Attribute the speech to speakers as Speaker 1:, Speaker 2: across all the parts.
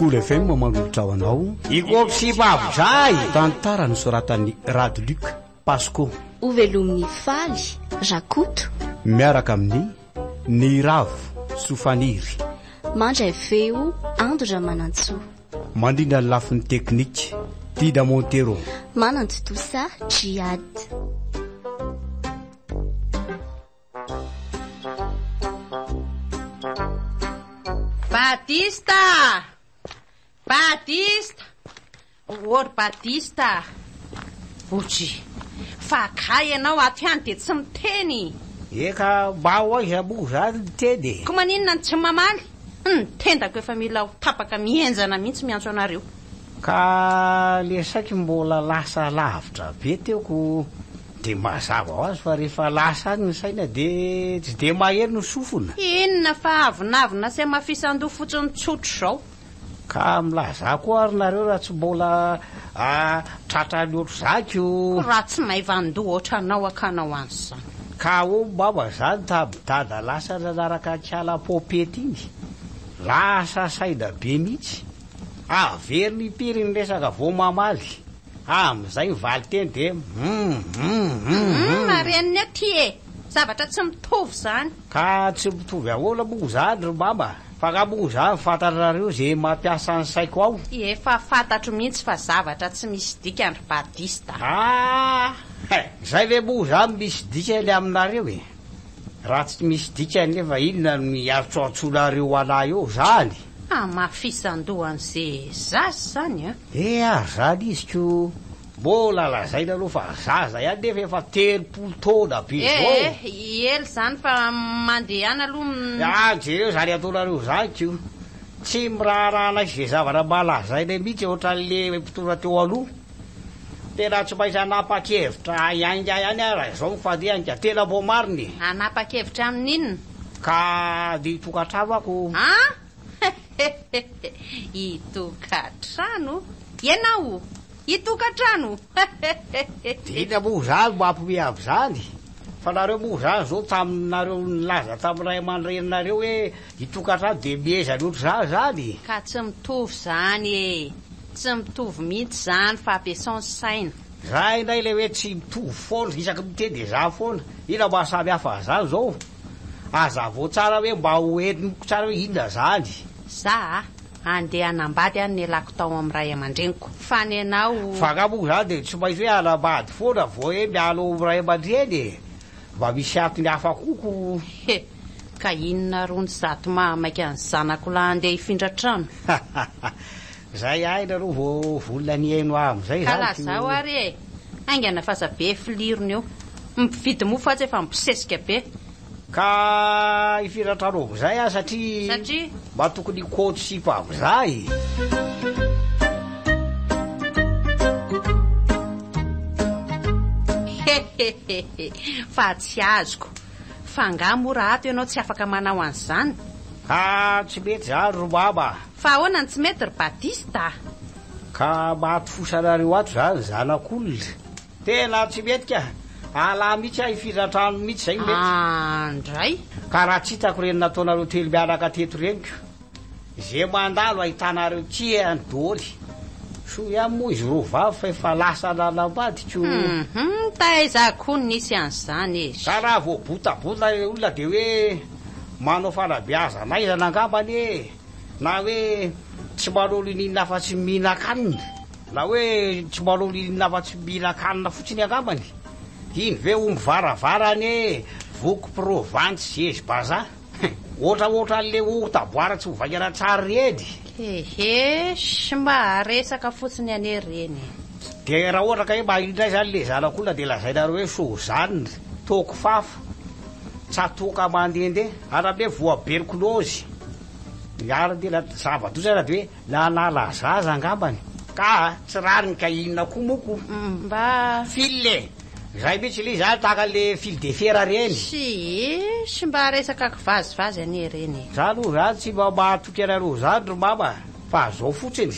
Speaker 1: Cool FM manolotra ho anao
Speaker 2: Ikopsipavozay!
Speaker 1: Tantara nosoratan'i Rado Luc Pasco.
Speaker 3: Ho velomin'i Faly Rakoto.
Speaker 1: Miaraka amin'ny Niravo Sofaniry.
Speaker 3: Mandray feo Ando Ramanantsoa.
Speaker 1: Mandrindra ny lafiny teknika Dida Montero.
Speaker 3: Manantontosa Djihad.
Speaker 4: Batista! Batista! Ô ry Batista! Otry! Fa kay ianao ato ihany dia tsy miteny!
Speaker 2: Eka mba ho aiza moa izany ny teny e?
Speaker 4: Koa maninona no tsy mamaly? Ny tendako efa mila ho tapaka mihenjana mihitsy miantso anareo.
Speaker 2: Ka le saiky mbola lasa lavitra be teo ko de mazava ho azy fa rehefa lasa any ny saina de tsy de maheno ny sofina.
Speaker 4: Inona fa avonavona sy hamafisan-doha fotsiny tsotra izao.
Speaker 2: Ka milazà koa ary nareo raha tsy mbola tratran'ny ohatr'izany ko.
Speaker 4: Raha tsy maivan-doha ohatranao akanao an'izany.
Speaker 2: Ka hono mama zany tamin'i dada lasa nanaraka an'i Poopety iny, lasa saina be mihitsy. Averiny impiry ny resaka vao mamaly. Amin'izay ny valinteny dia hum hum hum
Speaker 4: hum. Marenina aty e! Zavatra tsy mitovy izany.
Speaker 2: Ka tsy mitovy ahoana moa izany ry mama? Fa nga moa izany fantatrareo izay mampiasa ny saiko ao?
Speaker 4: Efa fantatro mihitsy fa zavatra tsy misy dikany ry Badista.
Speaker 2: Ah! Izay ve moa izany misy dikany aminareo e? Raha tsy misy dikany nefa inona no iantsoantsoanareo anah eo zany?
Speaker 4: Hamafisan-dohan'ze zaza zany an!
Speaker 2: Eh ary zany izy ko mbola lazaina aloha fa zaza ihany nefa efa 30 taona be zao.
Speaker 4: Eh eh ela izany fa mandehana aloha m.
Speaker 2: Ah jereo zany ataonareo zany ko! Tsy miraharaha anay sy ze zavatra mba lazainay mihitsy ohatran'le mpitondra teo aloha. Tena tsy maintsy hanapa-kevitra hainga ihany aho raha izao no fandehany ka. Tena mbô marina e!
Speaker 4: Hanapa-kevitra amin'inona?
Speaker 2: Ka andeha hitokantrano aho ko.
Speaker 4: An! Hitokantrano? Ianao? Hitokantrano?
Speaker 2: Dia inona moa izany mampiomehy amin'izany? Fa nareo moa izany izao taminareo nilaza tamin'ny ray aman-dreninareo hoe hitokantrano dia miezany ohatr'izany izany?
Speaker 4: Ka tsy mitovy izany e! Tsy mitovy mihitsy izany fa ampiasao ny saina.
Speaker 2: Za indray ilay hoe tsy mitovy foana, isaky ny miteny dia za foana. Inona maha samy hafa an'izany izao? Hazavao tsara hoe mba ho henoko tsara hoe inona izany.
Speaker 4: Za a, andeha hanambady aho nialako tao amin'ny ray aman-dreniko. Fa ny anao.
Speaker 2: Fa angaha moa izany dia tsy maintsy hoe hanambady foana vao hoe miala ao amin'ny ray aman-dreny e? Mba misy antony hafa koa ko.
Speaker 4: He! Ka inona rony zato mahamaika ny zanako lahy andeha hifindra trano?
Speaker 2: Zay aina aloha vao vonona ny hihaino ahy amin'izay
Speaker 4: Ka
Speaker 2: izany
Speaker 4: lazao
Speaker 2: ko.
Speaker 4: ary e! Haingana fa aza be filirony eo. Ny mpividy mofo aza efa mibosesika be.
Speaker 2: Ka hifindra trano amin'izay aho satria.
Speaker 4: Satria?
Speaker 2: Mba tokony hikaonty sipa amin'izay.
Speaker 4: Hehehehe! Fa tsy azoko. Fa angaha moa raha ato ianao tsy afaka manao an'izany?
Speaker 2: Ka tsy mety izany ry mama.
Speaker 4: Fa ahoana no tsy mety ry Batista a?
Speaker 2: Ka maty fosa anareo ato izany zanak'olona. Tena tsy mety ka. Alà mihitsy aho hifindra trano mihitsy izay no mety.
Speaker 4: Andray.
Speaker 2: Ka raha tsy hitako ireny nataonareo telo mianaka teto ireny ko. Ze mandalo ahitanareo tia any doly. Soa ihany moa izy roa vavy fa efa lasa nanambady ko.
Speaker 4: Hum, taiza koa no nisy an'izany e.
Speaker 2: Ka raha vao botabota ilay olona dia hoe manao fanabeazana aizana angambany e, na hoe tsy manao n'inon'inona afa-tsy mihinan-kanina, na hoe tsy manao n'inon'inona afa-tsy mihinan-kanina fotsiny angambany. Iny ve omby varavarana e, voky provansy zezy bazaha. Ohatraohatran'le ota boara tsy ho vaingana tsara ireny.
Speaker 4: Ehe, mba resaka fotsiny anie ireny e.
Speaker 2: Dia raha ohatra ka hoe mba indray izany le zanak'olona dia lazainareo hoe sozanina, toako fafa, tsatoka mandehandeha, ary amin'ny hoe voaberikilôzy. Ary tena zava-doza raha dia hoe nanala zaza angambany. Ka tsy rariny ka inona koa moa ko.
Speaker 4: Mba.
Speaker 2: Fil e! Zay mihitsy ilay izy ary tahaka an'le fil de fer ireny.
Speaker 4: Tsisy mba resaka kivazivazy anie ireny e.
Speaker 2: Za aloha zany tsy mba mahatoky anareo zany ry mama fa zao fotsiny,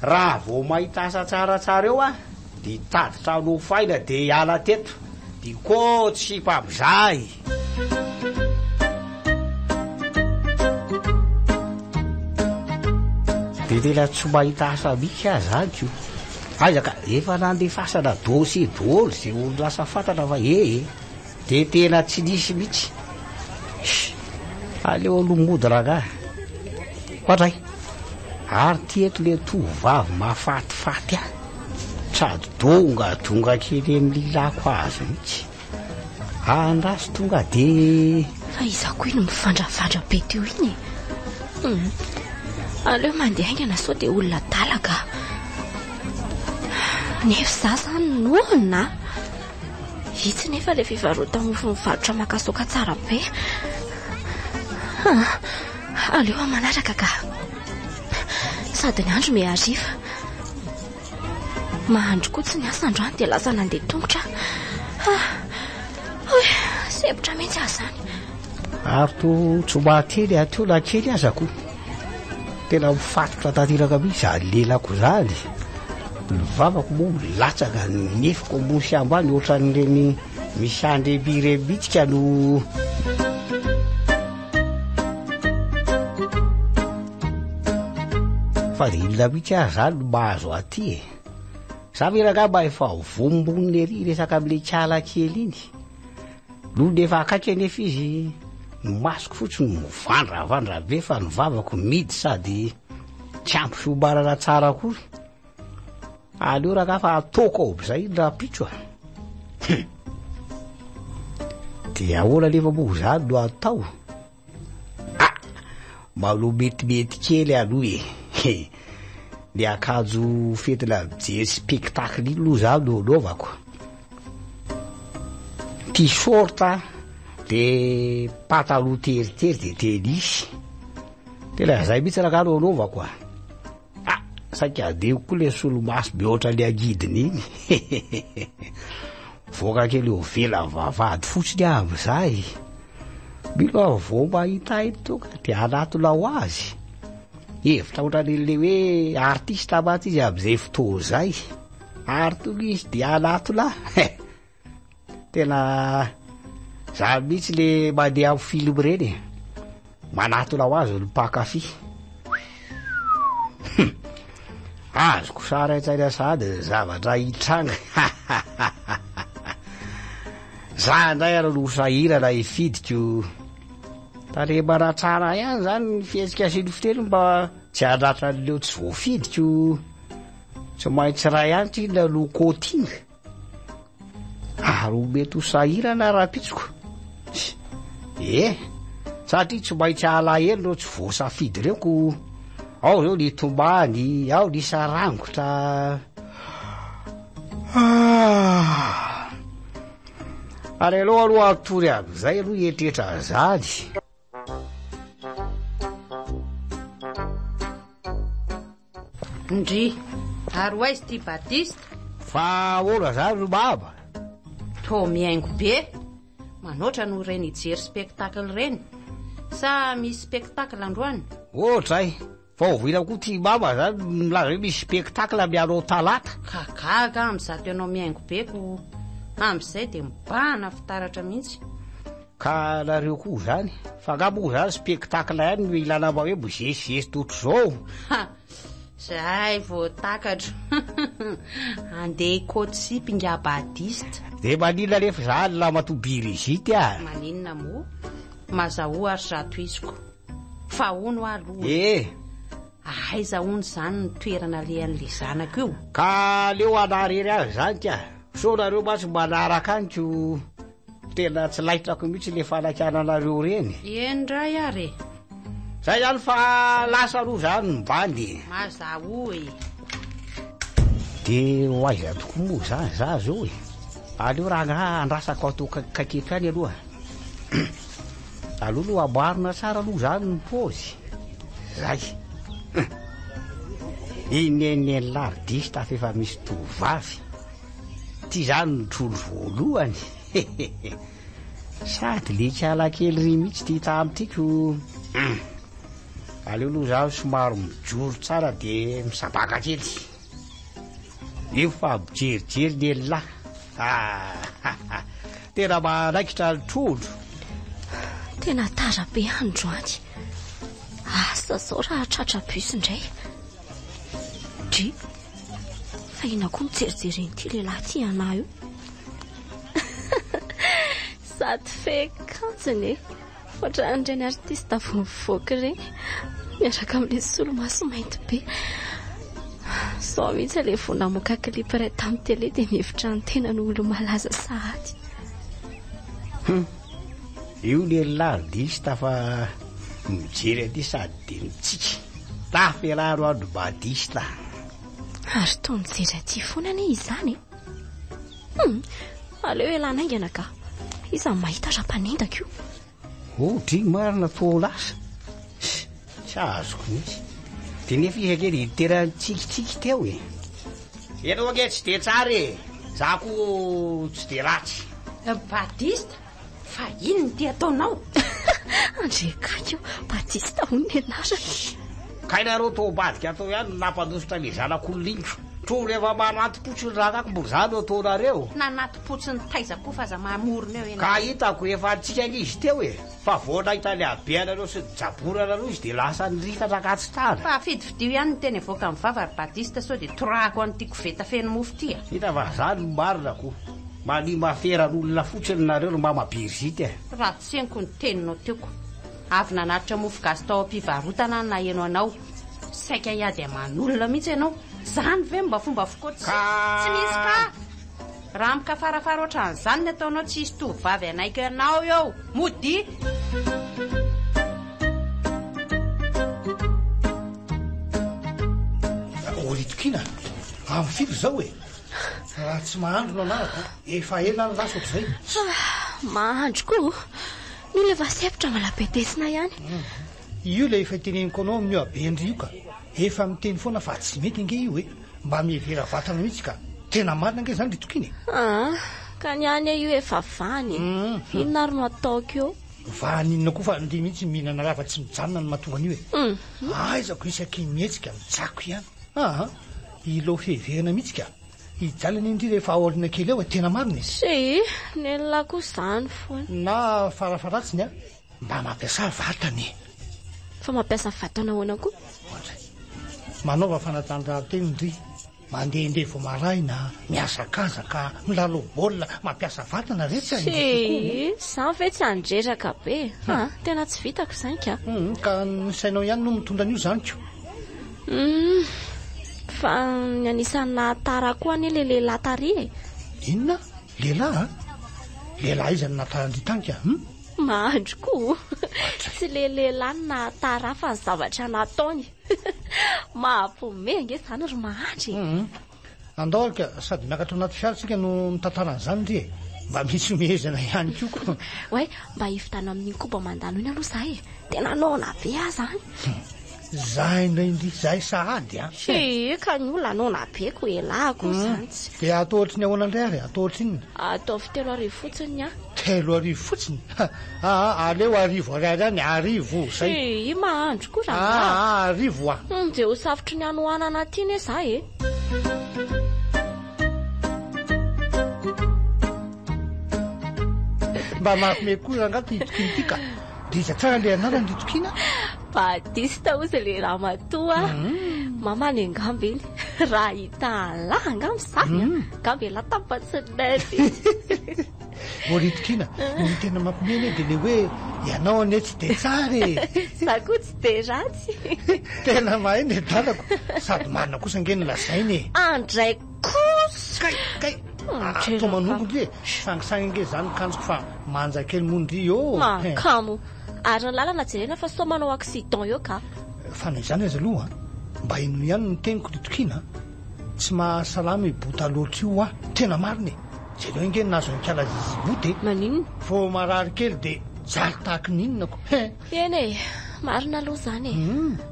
Speaker 2: raha vao mahita asa tsaratsara eo aho de hitady trano hofaina de hiala teto, de ko tsy sipa amizay. Dia tena tsy mahita asa mihitsy aho zany ko. Aiza ka, efa nandefasana dossier daholo izay orinasa fantatra fa ee. Dia tena tsy nisy mihitsy. Sh! Aleo aloha mody rangahy. Ohatray. Ary ty eto le tovovavy mahafatifaty ahy. Sady dongadonga kely amin'ny lilako azy mihitsy. Andraso tonga de.
Speaker 3: Fa iza koa iny mivandravandra be teo iny e? Hum. Aleo mandeha haingana sao dia olona adala ka. Nefa za zany noana. Itsy nefa ilay fivarota-mofo mivarotra makasaoka tsara be. Ah, aleo aho manaraka ka. Sady ny andro miha hariva. Mahandro koa tsy niasa androany dia lasa nandeha tongotra. Ah, oy, sempotra mihitsy aho izany.
Speaker 2: Ary toa tsy mba teny ateo na kely aza ko. Tena mifatotra tanteraka mihitsy izany lelako izany. Ny vavako moa milatsaka, ny nifiko ambony sy ambany ohatran'ireny misy andreby ireny mihitsy ka no... Fa dia inona mihitsy ary izany no mahazo aty e? Za ve rangahy mba efa vombonina ery resaka amin'ilay kala kely iny? Nony efa akaiky anefa izy, ny masoko fotsiny no mivandravandra be fa ny vavako mihidy sady tsy ampy fiomanana tsara akory. Aleo rangahy fa ataoko ao amin'izay iny rahampitso a. Hum. Dia ahoana anefa moa izany no atao? Ah! Maloha metimety kely aloha e. Ny akanjo fentina mijery spectacle iny aloha izany no anaovako. T-shirt de pataloha teritery de tennis. Tena izay mihitsy rangahy no anaovako a. Ah! Saika adinoko koa le solomaso be ohatran'ny angidina iny. Voaka kely eo ivelan'ny vavahady fotsiny aho amin'izay. Mino aho vao mahita ahy tonga dia hanatona ho azy. Hevitra ohatran'ilay hoe artiste mantsy izy amin'izay fotoana izay. Ary tonga izy dia hanatona ahy. Tena za mihitsy le mandeha amin'ny film ireny e. Manatona ho azy ny mpankafy. Azoko sary an-tsaina sahady ny zavatra hitranga. Za indray ary no sahirana hifidiko. Tandremana tsara ihany zany ny fihetsika sy ny fiteny mba tsy handratra an'ireo tsy voafidiko. Tsy maintsy iray ihany tsinona no coaching. Ary ho mety ho sahirana rahampitsoko. Eh, satria tsy maintsy alahelo ireo tsy voasafidy ireo ko. Ao zao ny tomany, ao ny sarangotra. Ah. Ary aloha aloha hatory amin'izay aloha hieritreritra an'izany.
Speaker 4: Ndry, ary ho aiza ity Batista?
Speaker 2: Fa ahoana izany ry mama?
Speaker 4: Toa mihaingo be, manoatra noho ireny hijery spectacle ireny. Sa misy spectacle androany?
Speaker 2: Ohatray, fa oviana koa ity mama izany milaza hoe misy spectacle mialoha talata?
Speaker 4: Ka gaga aho amin'izato ianao mihaingo be ko amin'izay dia mibahana fitaratra mihitsy.
Speaker 2: Ka nareo koa zany, fa nga moa zany spectacle ihany no ilana mba hoe mizesizesy ohatr'izao?
Speaker 4: Ha! Zay vao takatro. Andeha hikaoty sipy ingahy Badista.
Speaker 2: De maninona anefa izany ramatoa Birizity a?
Speaker 4: Maninona moa? Mazahoa ary zato iziko. Fa hono hoa aloha
Speaker 2: e.
Speaker 4: Eh! Aiza hono izany ny toerana alehan'le zanako io?
Speaker 2: Ka aleo hanary ery azy izany ka. Sao nareo mantsy manaraka any ko. Tena tsy laitrako mihitsy le fanakiananareo reny.
Speaker 4: Eny ndray ary e.
Speaker 2: Zay zany fa lasa aloha zany ny bandy e.
Speaker 4: Mazahoa e.
Speaker 2: De ho aiza tokoa moa zany za zao e. Aleo rangaha andrasako ato akaikikaiky eto ihany aloha. Aleo aloha amboarina tsara aloha zany ny paozy. Zay. Inenenlah ry dista f'efa misy tovovavy. Ty zany no trondro voalohany hehehe. Sady le kiala kely ry mihitsy ty tamty ko. Hum. Aleo aloha zaho somary mijoro tsara de misabaka kely. Eo fa mijerijery ny elah. Ah, tena manaikitra ny trondro.
Speaker 3: Tena tara be androany. Asa zao raha tratra bus indray. Ndry! Fa inona koa no jerijeren'ity lehilahy ity anah io? Sady fekantsiny e! Ohatran'ireny artista vao mivoaka ireny, miaraka amin'ilay solomaso mainty be. Izao mihitsy ilay vao namoaka clip iray tamin'ny télé dia mihevitra ny tenany ho olo-malaza sahady.
Speaker 2: Hum, io lehilahy artista fa mijery aty sady dia mitsiky. Taferaro andro badista.
Speaker 3: Ary toa mijery aty foana anie izany e. Hum, aleo ialana haingana ka. Iza no mahita raha mpanendaka io?
Speaker 2: Oh, dry marina toa lasa. Tsy azoko mihitsy. Dia nefa izy ange dia tena nitsikitsiky teo e. Ianao ange tsy dia tsara e. Za koa tsy dia ratsy.
Speaker 4: Batista, fa inona ity ataonao?
Speaker 3: Andre Kaky io, Batista hono ny anarany.
Speaker 2: Kay nareo toa ambadika tao ihany no nampandositra ny zanak'olona iny ko. Toa rehefa manatim-potsiny rangako mbola izany no ataonareo.
Speaker 4: Nanatim-potsiny taiza koa fa aza mamorona eo ianao.
Speaker 2: Ka hitako efa antsika ange izy teo e. Fa vao nahita ny habeanareo sy ny jaboranareo izy dia lasa nirifatra ka tsy tana.
Speaker 4: Fa fidifidio ihany ny teny avoaka amin'ny vava ry Batista sao dia torahako an'ity koveta feno mofo ity a.
Speaker 2: Hita fa zany no marina ko. Manima feran'olona fotsiny nareo ry mama Brigitte a.
Speaker 4: Raha tsy henoko ny teninao teo ko. Avy nanatitra mofo gasy tao am-pivarotana aho naheno anao. Saika hiady aman'olona mihitsy ianao. Izany ve no mba fomba fikoty?
Speaker 2: Ka.
Speaker 4: Tsy misy ka. Raha mikafarafara ohatran'izany ny ataonao tsy hisy tovovavy hanaiky anao eo. Modia.
Speaker 5: Ô ry Tokina, amin'ny firy izao e? Raha tsy mahandro no anarako, efa ela ny lasa ohatr'izay.
Speaker 3: Mahandro koa. Ny olona efa sempotra mbola bedesina ihany.
Speaker 5: Io ilay efa iteneniko anao amin'io habendry io ka. Efa miteny foana fa tsy mety ange io e. Mba mihevera vatana mihitsy ka. Tena marina ange izany ry Tokina e.
Speaker 3: Aa, ka ny ahy io efa vahany e. Inona ary no ataoko eo?
Speaker 5: Vahany inona koa fa ndry mihitsy mihinana lava tsy mijanona no mahatonga an'io e. Aizako isaky ny mihetsika mitsako ihany. Aa, ilao fiheverana mihitsy ka. Hijaly anie ndry rehefa ao aoriana kely ao e, tena marina e.
Speaker 3: Tsia, nen'lah koa izany foana.
Speaker 5: Na farafaharatsiny a, mba mampiasà vatana e.
Speaker 3: Fa mampiasa vatana ahoana koa?
Speaker 5: Ohatray. Manaova fanatanjahantena ndry, mandehandeha vao maraina, mihazakazaka, milalao baolina, mampiasa vatana re tsy
Speaker 3: Tsia, izany ve tsy handreraka be e? Ha, tena tsy vitako izany ka.
Speaker 5: Hum, ka ny sainao ihany no mitondra an'io izany ko.
Speaker 3: Humm, fa ny anisan'ny nahatara koa anie le lehilahy tary e.
Speaker 5: Inona? Lehilahy a? Lehilahy iza no nahatara an-dry tany ka? Hum?
Speaker 3: Mahandry koa. Tsy le lehilahy no nahatara ahy fa ny zavatra nataony. Mahapomehy ange izany ry Mahandry e.
Speaker 5: Hum. Andao ary ka, sady miakatra anaty fiara tsika no mitantara an'izany ry e! Mba misy homehezana ihany koa ko.
Speaker 3: Oay, mba hividana amin'iny koba mandalo iny aloha za e! Tena noana be aho zany.
Speaker 5: Za indray ndry, zahay sahady an!
Speaker 3: Tsia, ka ny olona noana be ko elah koa zany tsy.
Speaker 5: Dia atao ohatry ny ahoana indray ary? Atao ohatry inona?
Speaker 3: Ataovy 3000 fotsiny ny ahy.
Speaker 5: 3000 fotsiny? Aa, aleo 1000 ariary ihany, 1000, zay.
Speaker 3: Tsia, mahandro koa rangahy.
Speaker 5: Aa, 1000 a!
Speaker 3: Dia ho safotry ny hanoanana aty anie za e!
Speaker 5: Mba mampime koa rangahy ty Tokina ty ka. Dia iza tsara le anarany ry Tokina?
Speaker 3: Batista hozy le ramatoa. Mamany angamba iny. Raha hita an'lah angamba izany an. Angamba elah tapa-tsinay.
Speaker 5: Ô ry Tokina, ny tena mampime anie dia le hoe ianao anie tsy dia tsara e.
Speaker 3: Za koa tsy dia ratsy.
Speaker 5: Tena mahay ny dadako. Sady marina kosa ange ny lazainy e.
Speaker 3: Andray kosa.
Speaker 5: Kay, kay. Atao manongo ndry e. Sangisangy ange izany ny kanjoko fa manja kely moa ndry ô.
Speaker 3: Mahakamo. Ary ny lalana jerena fa sao manao accident eo ka.
Speaker 5: Fa na izany aza aloha, mba henoy ihany ny teniko ry Tokina a. Tsy mahasalama io bota loatra io hoa. Tena marina e. Jereo ange ny nahazo an'ikala zizi bota e.
Speaker 3: Maninona?
Speaker 5: Vao marary kely dia jaly tahaky ny inona ko. He.
Speaker 3: Eny e, marina aloha izany e.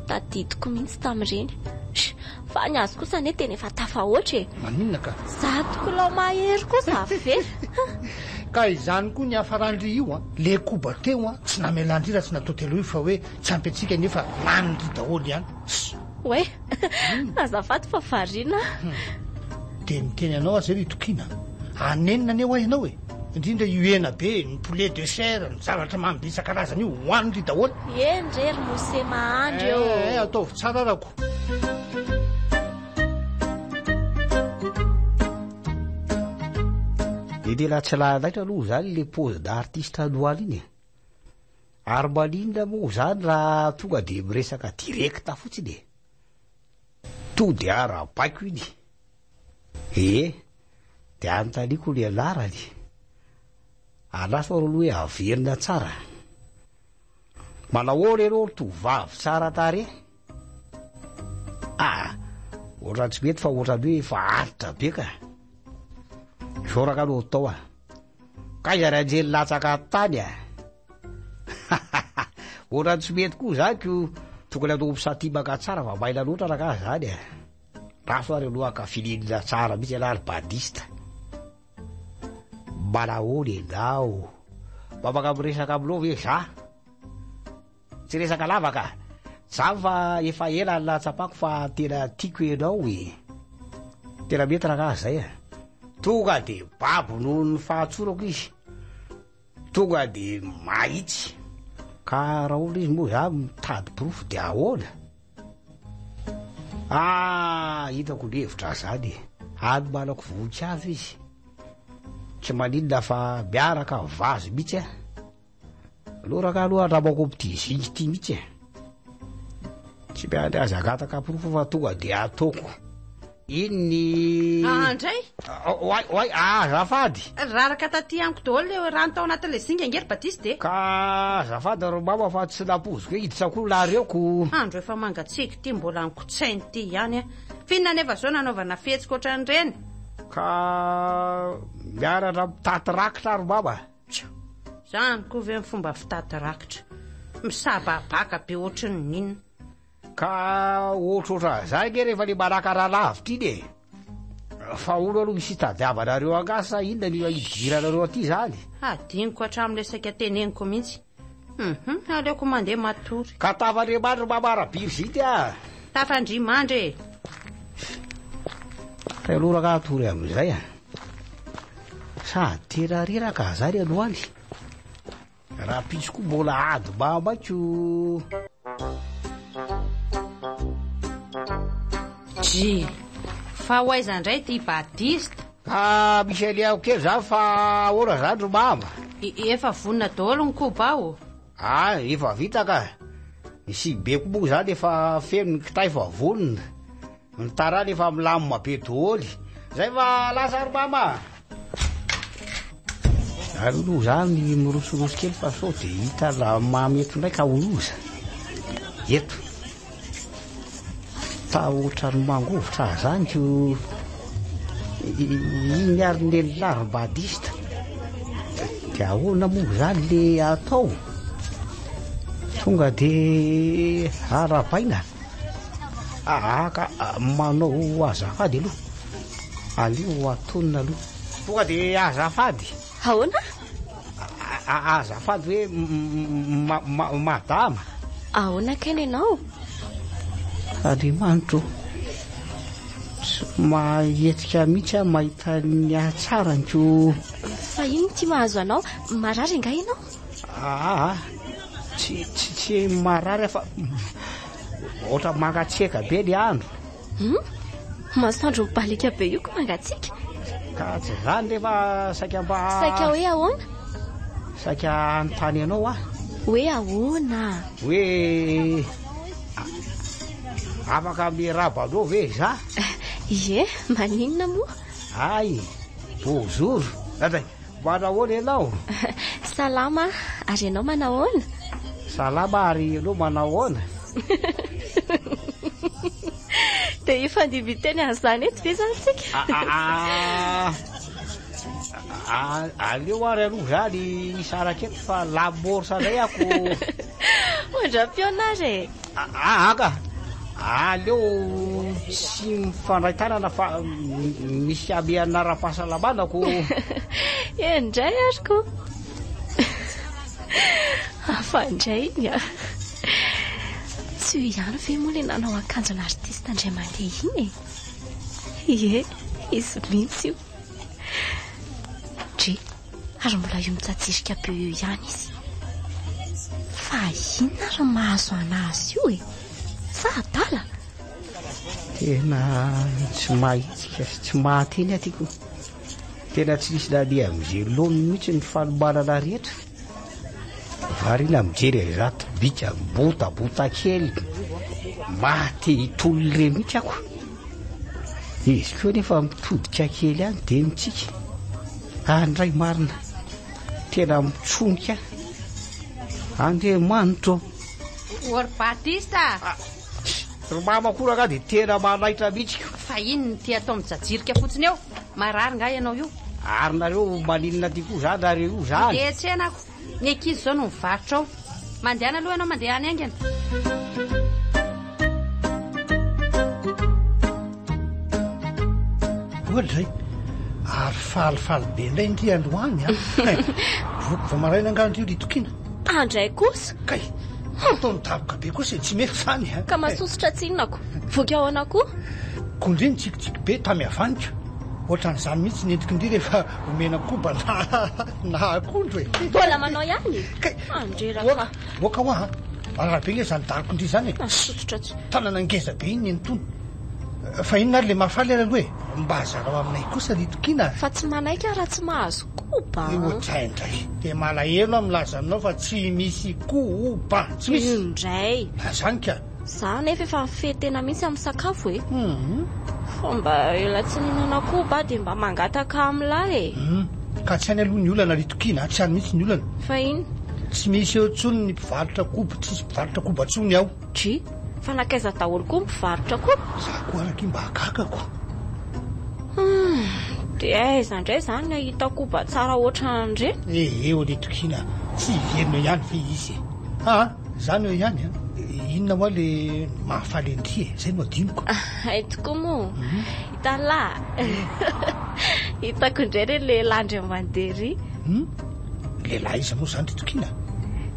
Speaker 3: Tadidiko mihitsy tamin'ireny. Fa ny azy kosa anie tena efa tafahoatra e.
Speaker 5: Maninona ka?
Speaker 3: 100 kilao mahery kosa ve?
Speaker 5: Ka izany koa ny hafaran-dry io an. Le koba teo an, tsy namelan-dry raha tsy natao telo io fa hoe tsy ampy antsika nefa lanin-dry daholo ihany.
Speaker 3: Oay, azafady fa variana aho.
Speaker 5: Dia miteny anao aho zay ry Tokina a. Hanenina anie hoa ianao e. Indrindra io hena be, ny poulet de chair, ny zavatra mamy be isan-karazany io, hohanin-dry daholo.
Speaker 3: Eny re ry Mose mahandry ô.
Speaker 5: Eh, ataovy tsara arako.
Speaker 2: De tena tsy nanaitra aloha zany le pose d'artiste androany iny e. Ary maninona moa zany raha tonga de miresaka direct fotsiny e. To de arahabaiko iny. Ee, de anontaniako ny anarany. Andraso aloha hoe averina tsara. Manahoana ianao ry tovovavy tsara tarehy? Ah, ohatran'ny tsy mety fa ohatran'ny hoe efa aritra be ka. Isaoraka aloha tao ah. Kaiza ry anjely latsaka tany ah. Ohatran'ny tsy mety koa zany ko tokony atao misatimaka tsara fa maina loatra rangahy zany ah. Raso ary aloha ka filinina tsara mihitsy ialahy ry badista. Manahoana ianao? Mba afaka miresaka aminao ve za? Tsy resaka lava ka. Za fa efa ela ny nahatsapako fa tena tiako ianao e. Tena mety rangahy zay a. Tonga de babo noho ny fahatsorako izy. Tonga de mahitsy. Ka raha ohatra izy moa za mitady porofo de ahoana? Ah, hitako ny hevitra zany e. Anomanako voninkazo izy. Tsy maninona fa miaraka vazy mihitsy a. Aleo rangahy aloha andramako amin'ity zinga ity mihitsy e. Tsy miandry azy hangataka porofo fa tonga dia ataoko. Iny ny...
Speaker 4: Ah, ndray?
Speaker 2: Oay, oay, azafady.
Speaker 4: Raraka taty amiko daholo le rano tao anatin'ilay zinga ange ry Batista e.
Speaker 2: Ka azafady ry mama fa tsy nampoiziko hoe hiditra koa nareo ko.
Speaker 4: Andro efa mangatsiaka ity mbola nikotsaina ity ihany a. F'inona anefa izao nanaovana fihetsika ohatran'ireny?
Speaker 2: Ka mianatra mitaty rakitra ry mama.
Speaker 4: Tsia, zany koa ve ny fomba fitaty rakitra? Misababaka be ohatran'ny inona?
Speaker 2: Ka ohatrohatran'izany ange rehefa le manakana lavitra iny e! Fa hono aloha misy itadiavanareo angaha sa inona no idiranareo aty izany?
Speaker 4: Hadinoko hatramin'ilay saika teneniko mihitsy. Hum, aleoko mandeha matory.
Speaker 2: Ka tafandriamandry mama Rabirzity a!
Speaker 4: Tafandriamandry e!
Speaker 2: Ka aloha rangaha hatory amin'izay a! Sady tena reraka zany androany. Rahampitso koa mbola ady mamaiko.
Speaker 4: Dry, fa ho aiza indray ity badista?
Speaker 2: Ka misy alehako kely zany fa ahoana zany ry mama?
Speaker 4: Efa vonona daholo ny koba ao.
Speaker 2: Ah, efa vita ka. Ny sibeko moa zany efa feno ny kitay fa vonona. Ny tarana efa milamina be doholy. Zay fa lasa ry mama a! Aloha zany mirosoroso kely fa sao de hita raha mamy eto indray ka ho loza. Eto. Tahotra ny mangovitra ahy zany ko iny ary ny lehilahy badista. De ahoana moa zany le atao? Tonga de arahabaina. Aa ka manao azafady aloha. Aleo atonina aloha. Tonga de azafady.
Speaker 3: Ahoana?
Speaker 2: Azafady hoe madama.
Speaker 3: Ahoana kay ny anao?
Speaker 2: Andriamanitro ô. Tsy mahetsika mihitsy aho mahita ny hatsarany ko.
Speaker 3: Fa inona ity mahazo anao? Marary angaha ianao?
Speaker 2: Aa, tsy tsy tsy marary aho fa ohatra mangatsiaka be ny andro.
Speaker 3: Hum, masoandro mibalika be io ko mangatsiaka.
Speaker 2: Ka tsy izany rehefa saika mba.
Speaker 3: Saika hoe ahoana?
Speaker 2: Saika hanontany anao aho.
Speaker 3: Hoe ahoana?
Speaker 2: Hoe afaka miarahaba anao ve za?
Speaker 3: Ie, maninona moa?
Speaker 2: Hay, bonjour. Andray. Manahoana ianao?
Speaker 3: Salama, ary ianao manahoana?
Speaker 2: Salama, ary ianao manahoana?
Speaker 3: Dia hifandimby teny an'izany eto ve izany tsika?
Speaker 2: Ah, aleo ary aloha izany hisaraka eto fa lamorsa indray ako.
Speaker 3: Mandra-pihaona ary e.
Speaker 2: Aa ka! Aleo tsy mifandray tanana fa misy hamehana ara-pahasalamana ko.
Speaker 3: Eny indray ary ko. Hafa indray iny a. Tsy io ihany ve moa ilay nanao akanjon'artista indray mandeha iny e? Ie, izy mihitsy io. Dry, ary mbola io mitsatsirika be io ihany izy. Fa inona ary mahazo an'azy io e? Sa adala?
Speaker 2: Tena tsy mahitsika sy tsy mahateny aty ko. Tena tsy nisy nandeha amin'izay laoniny mihitsy ny fanomanana rehetra. Variana mijery an'izato bika botabota kely maha-te hitolona ireny mihitsy ako. Izy koa nefa mitodika kely any dia mitsiky. Any indray marina, tena mitsonika. Andriamanitro ô!
Speaker 4: Ô ry Batista!
Speaker 2: Ah, ry mama koa rangahy dia tena manaitra mihitsy ko.
Speaker 4: Fa inona ity atao mijajirika fotsiny eo? Marary nga ianao io?
Speaker 2: Ary nareo maninona aty koa zany nareo io zany?
Speaker 4: Mandeha tsena ako. Ny ankizy izao no mivarotra ao. Mandehana aloha ianao mandeha any haingana.
Speaker 5: Ohatra izay. Ary falifaly be indray ndry androany an. Voky vao maraina angaha ndry ry Tokiana?
Speaker 3: Andray kosa.
Speaker 5: Kay! Atao midaboka be kosa e, tsy mety izany an.
Speaker 3: Ka masosotra tsinona ko. Voky ahoana koa?
Speaker 5: Ko ndry nitsikitsiky be tamy havaniko. Ohatran'izany mihitsy ny endriky ndry rehefa omena koba na na akondro e.
Speaker 3: Mbola manao ihany e?
Speaker 5: Kay!
Speaker 3: Andreraka.
Speaker 5: Oka hoa an. Marary be nge izany daroky ndry izany e.
Speaker 3: Masosotra tsy.
Speaker 5: Tanana ngeza be iny nenitony. Fa inona ary le mahafaly ary aloha e? Mba zarao aminay kosa ry Tokiana a!
Speaker 3: Fa tsy manaiky aho raha tsy mahazo koba
Speaker 5: a! Ohatray indray. Dia malahelo aho milaza aminao fa tsy misy koba! Tsy misy!
Speaker 3: Io indray!
Speaker 5: Zany ka!
Speaker 3: Za anefa efa mifehy tena mihitsy amin'ny sakafo e! Fa mba ela tsy nihinana koba aho dia mba mangataka amin'lah e!
Speaker 5: Ka tsy any aloha ny olana ry Tokiana a! Tsy any mihitsy ny olana.
Speaker 3: Fa inona?
Speaker 5: Tsy misy eo intsony ny mpivarotra koba, tsisy mpivarotra koba intsony ao.
Speaker 3: Dry, fa nankaiza daholo koa ny mpivarotra koa?
Speaker 5: Za koa araky mba gagako.
Speaker 3: Hum, dia aiza indray izany ny hahita koba tsara ohatran'ireny?
Speaker 5: Ee, ry Tokiana, tsy hiverina eo ihany ve izy e? Aa, izany eo ihany an! Inona hoa le mahafaly an-dry e? Izay no adinoko.
Speaker 3: Hay tokoa moa, hitan'lah, hitako indray ireny lehilahy indray mandeha ery.
Speaker 5: Hum, Lehilahy iza moa izany ry Tokiana?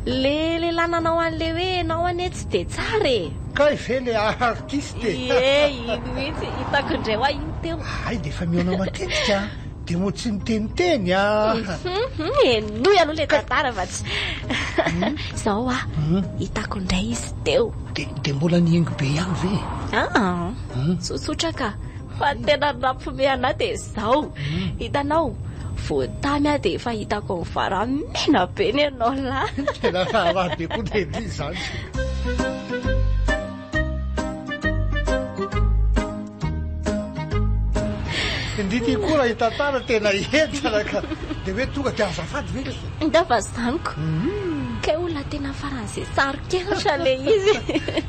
Speaker 3: Le lehilahy nanao an'le hoe enao anie tsy dia tsara e!
Speaker 5: Kay ve le artiste e!
Speaker 3: Ie, iny mihitsy, hitako indray hoa iny teo.
Speaker 5: Hay dia efa mihaona matetika an! Dia moa tsy miteniteny an!
Speaker 3: Hum, henoy aloha le tantara fa tsy. Izao hoa, hitako indray izy teo.
Speaker 5: Dia dia mbola nihaingo be ihany ve e?
Speaker 3: Aa, tsotsotra ka. Fa ny tena nampiomehy anah dia izao, hitanao, vao tamy aho dia efa hitako mivaramena be ny anao lahy.
Speaker 5: Tena raharaha be koa dia ity izany. Ndry ty koa raha hitantara tena henjana ka. Dia hoe tonga dia azafady ve?
Speaker 3: Angamba izany ko. Kay olona tena faran'izay saro-kenatra ilay izy.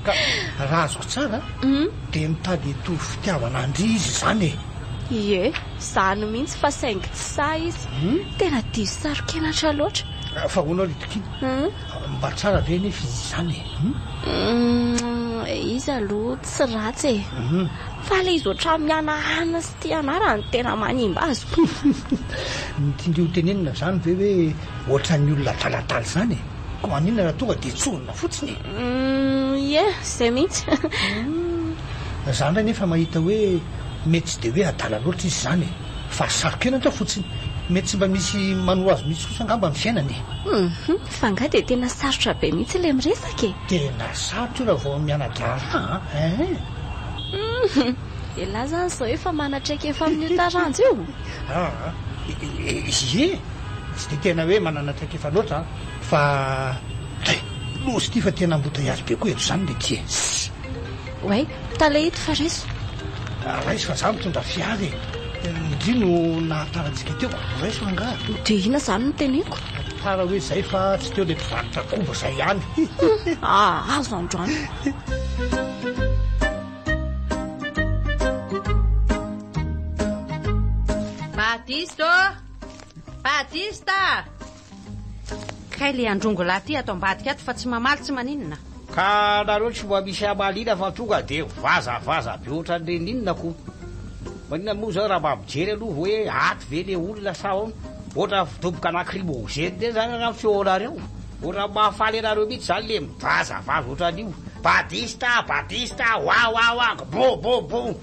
Speaker 5: Ka raha azoko tsara, Dia mitady hitory fitiavana an-dry izy izany e!
Speaker 3: Ie, izany mihitsy fa saingy tsy sahy izy. Tena diso saro-kenatra loatra.
Speaker 5: Fa ahoana ry Tokiana? Mba tsara ve anefa izy izany e?
Speaker 3: Izy aloha tsy ratsy e! Fa ilay izy ohatran'ny mihanahana sy tia anarany no tena manimba azy.
Speaker 5: Ny tian-dry ho tenenina izany ve hoe ohatran'ny olona adaladala izany e? Koa maninona raha tonga dia tsorina fotsiny e?
Speaker 3: Ie, izay mihitsy.
Speaker 5: Za indray nefa mahita hoe mety tsy dia hoe adala loatra izy izany e! Fa saro-kenatra fotsiny. Mety tsy mba misy manoro azy mihitsy kosa angamba ny fiainana e!
Speaker 3: Hum, fa angaha dia tena sarotra be mihitsy ilay miresaka e?
Speaker 5: Tena sarotra io raha vao miana-draharaha an! Eeh!
Speaker 3: Hum, elah izany izao efa mana-traikefa amin'io taranja io?
Speaker 5: Aa, ie! Tsy dia tena hoe manana traikefa loatra an! Fa hay, loza ity fa tena embouteillage be koa eto izany le ty e! Sss!
Speaker 3: Oay, tale ito fa raiso.
Speaker 5: Raiso fa za mitondra fiara e! Ndry no nahatara antsika teo ko, raiso rangaha.
Speaker 3: Dia inona izany no teneniko?
Speaker 5: Tara hoe zay fa tsy teo le mpivarotra koba zay ihany.
Speaker 3: Aa, azo androany.
Speaker 4: Batista ô! Batista! Kay le androngo lahy ty ato ambadika ato fa tsy mamaly tsy maninona.
Speaker 2: Ka nareo tsy mba misy hamaliana fa tonga de vazavaza be ohatran'ireny inona ko. Maninona moa zao raha mba mijery aloha hoe ato ve le olona sa ahoana. Ohatran'ny fidoboka lacrymogène ireny zany angamba feonareo. Ohatran'ny mahafaly anareo mihitsy zany le mivazavaza ohatran'io. Badista, badista, wa wa wa, bo bo bo.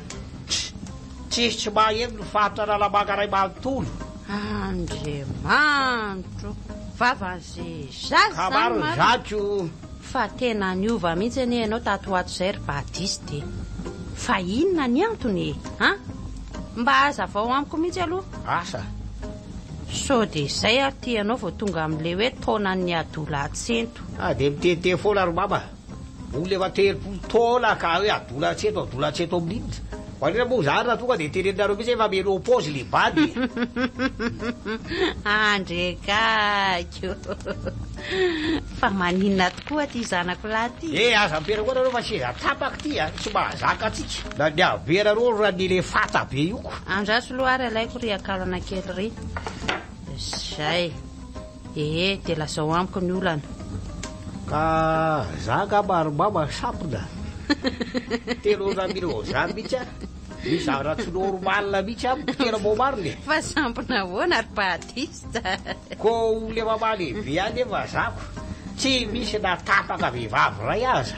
Speaker 2: Tsisy tsy maheno ny faritra Analamanga iray manontolo.
Speaker 4: Andriamanitro! Vavan'izay zaza izany
Speaker 2: Kabary
Speaker 4: marina.
Speaker 2: zato.
Speaker 4: Fa tena niova mihitsy anie ianao tato ho ato izay ry Badiste e! Fa inona ny antony e? An? Mba hazavao amiko mihitsy aloha.
Speaker 2: Asa!
Speaker 4: Sao dia izay ary ity ianao vao tonga amin'ilay hoe taonan'ny adolatsento.
Speaker 2: Ah dia miteniteny foana ry mama. Olona efa 30 taona ka hoe adolatsento, adolatsento amin'inona? Maninona moa izany raha tonga dia teneninareo mihitsy hoe efa ménopause le bandy e?
Speaker 4: Andrekako. Fa maninona tokoa ity zanako lahy ity?
Speaker 2: Eh aza mipetraka eo nareo fa seza tapaka ity a, tsy mahazaka antsika. Na ny habenareo raha ny elefanta be io ko.
Speaker 4: Andraso aloha ary alaiko ry akalana kely ry. Zay. Ee, dia lazao amiko ny olana.
Speaker 2: Ka za angamba ry mama sampona. Tena ohatran'ny mila ohatr'izany mihitsy aho. Misy zavatra tsy normal mihitsy amiko, tena mbô marina e.
Speaker 4: Fa sampona ahoana ry Batista?
Speaker 2: Ko olona efa mahalehibe ihany nefa zako tsy misy na tapaka vehivavy iray aza.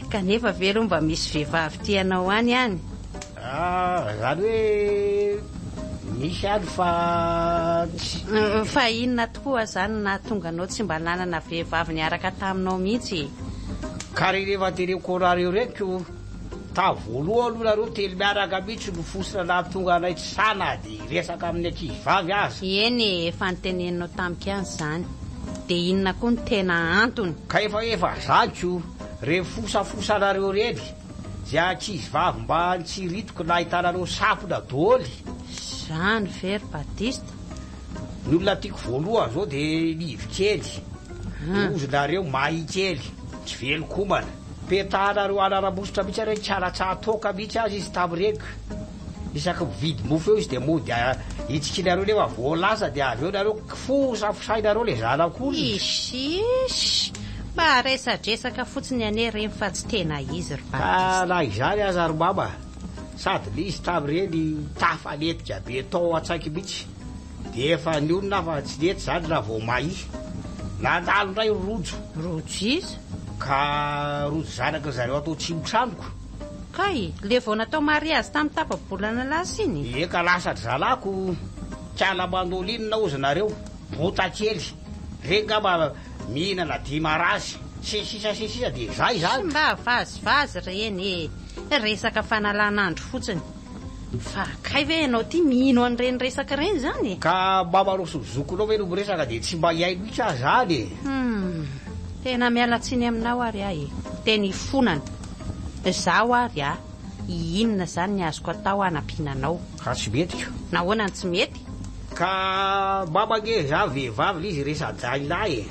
Speaker 4: Kanefa ve aloha mba misy vehivavy tia anao any any?
Speaker 2: Ah, zany hoe misy any fa tsy.
Speaker 4: Fa inona tokoa zany no nahatonga anao tsy mba nanana vehivavy niaraka taminao mihitsy e?
Speaker 2: Ka reny efa teneniko anareo reny ko, tamin'ny voalohany aloha nareo telo miaraka mihitsy no fositra nahatonga anay tsy sahy na dia hiresaka amin'ny ankizivavy aza.
Speaker 4: Eny e, efa noteneninao tamiko ihany izany. Dia inona koa no tena antony?
Speaker 2: Ka efa efa zany ko, reny fosafosanareo reny. Zay ankizy vavy mba nitsiritiko nahitanareo sampona doly.
Speaker 4: Zany ve ry Batista?
Speaker 2: Ny olona tiako voalohany zao de Livo kely, ozy nareo Mahi kely, tsy velon-komana. Petahanareo anara-mositra mihitsy ary tsy alatsahan-toaka mihitsy aza izy tamin'ireny. Isaky mividy mofo eo izy de mody hitsikinareo nefa vao lasa de avy eo nareo kifosafosainareo le zanak'olona.
Speaker 4: Ishish! Mba resadresaka fotsiny anie ireny fa tsy tena izy ry
Speaker 2: Ka
Speaker 4: Batista.
Speaker 2: na izany aza ry mama, sady le izy tamin'ireny tafaletika be tao an-tsaiko mihitsy de efa nionona aho fa tsy nety izany raha vao mahia. Nandalo indray Rojo.
Speaker 4: Rojo iza?
Speaker 2: Ka Rojo zanaky ry zareo ato Atsimo-tranoko.
Speaker 4: Kay, le vao natao mariazy tamin'ny tapa-bolana lasa iny?
Speaker 2: Eka lasa ry zalako, kiala mandolinina ozy nareo, bota kely, reny ngamba mihinana dimarazy, sy ny sisa sy ny sisa dia zay zany.
Speaker 4: Tsy mba vazivazy reny e, resaka fanalan'andro fotsiny. Fa kay ve ianao ty mino an'ireny resaka ireny zany e?
Speaker 2: Ka mamanao sy ny zokinao ve no miresaka dia tsy mba hihaino mihitsy aho zany e?
Speaker 4: Hum, tena miala tsiny aminao ary aho e, teny ifonana. Izaho ary a! Inona izany ny azoko atao hanampiana anao?
Speaker 2: Ka tsy mety ko.
Speaker 4: Nahoana no tsy mety?
Speaker 2: Ka mama ange za vehivavy le izy resa-dahilahy e!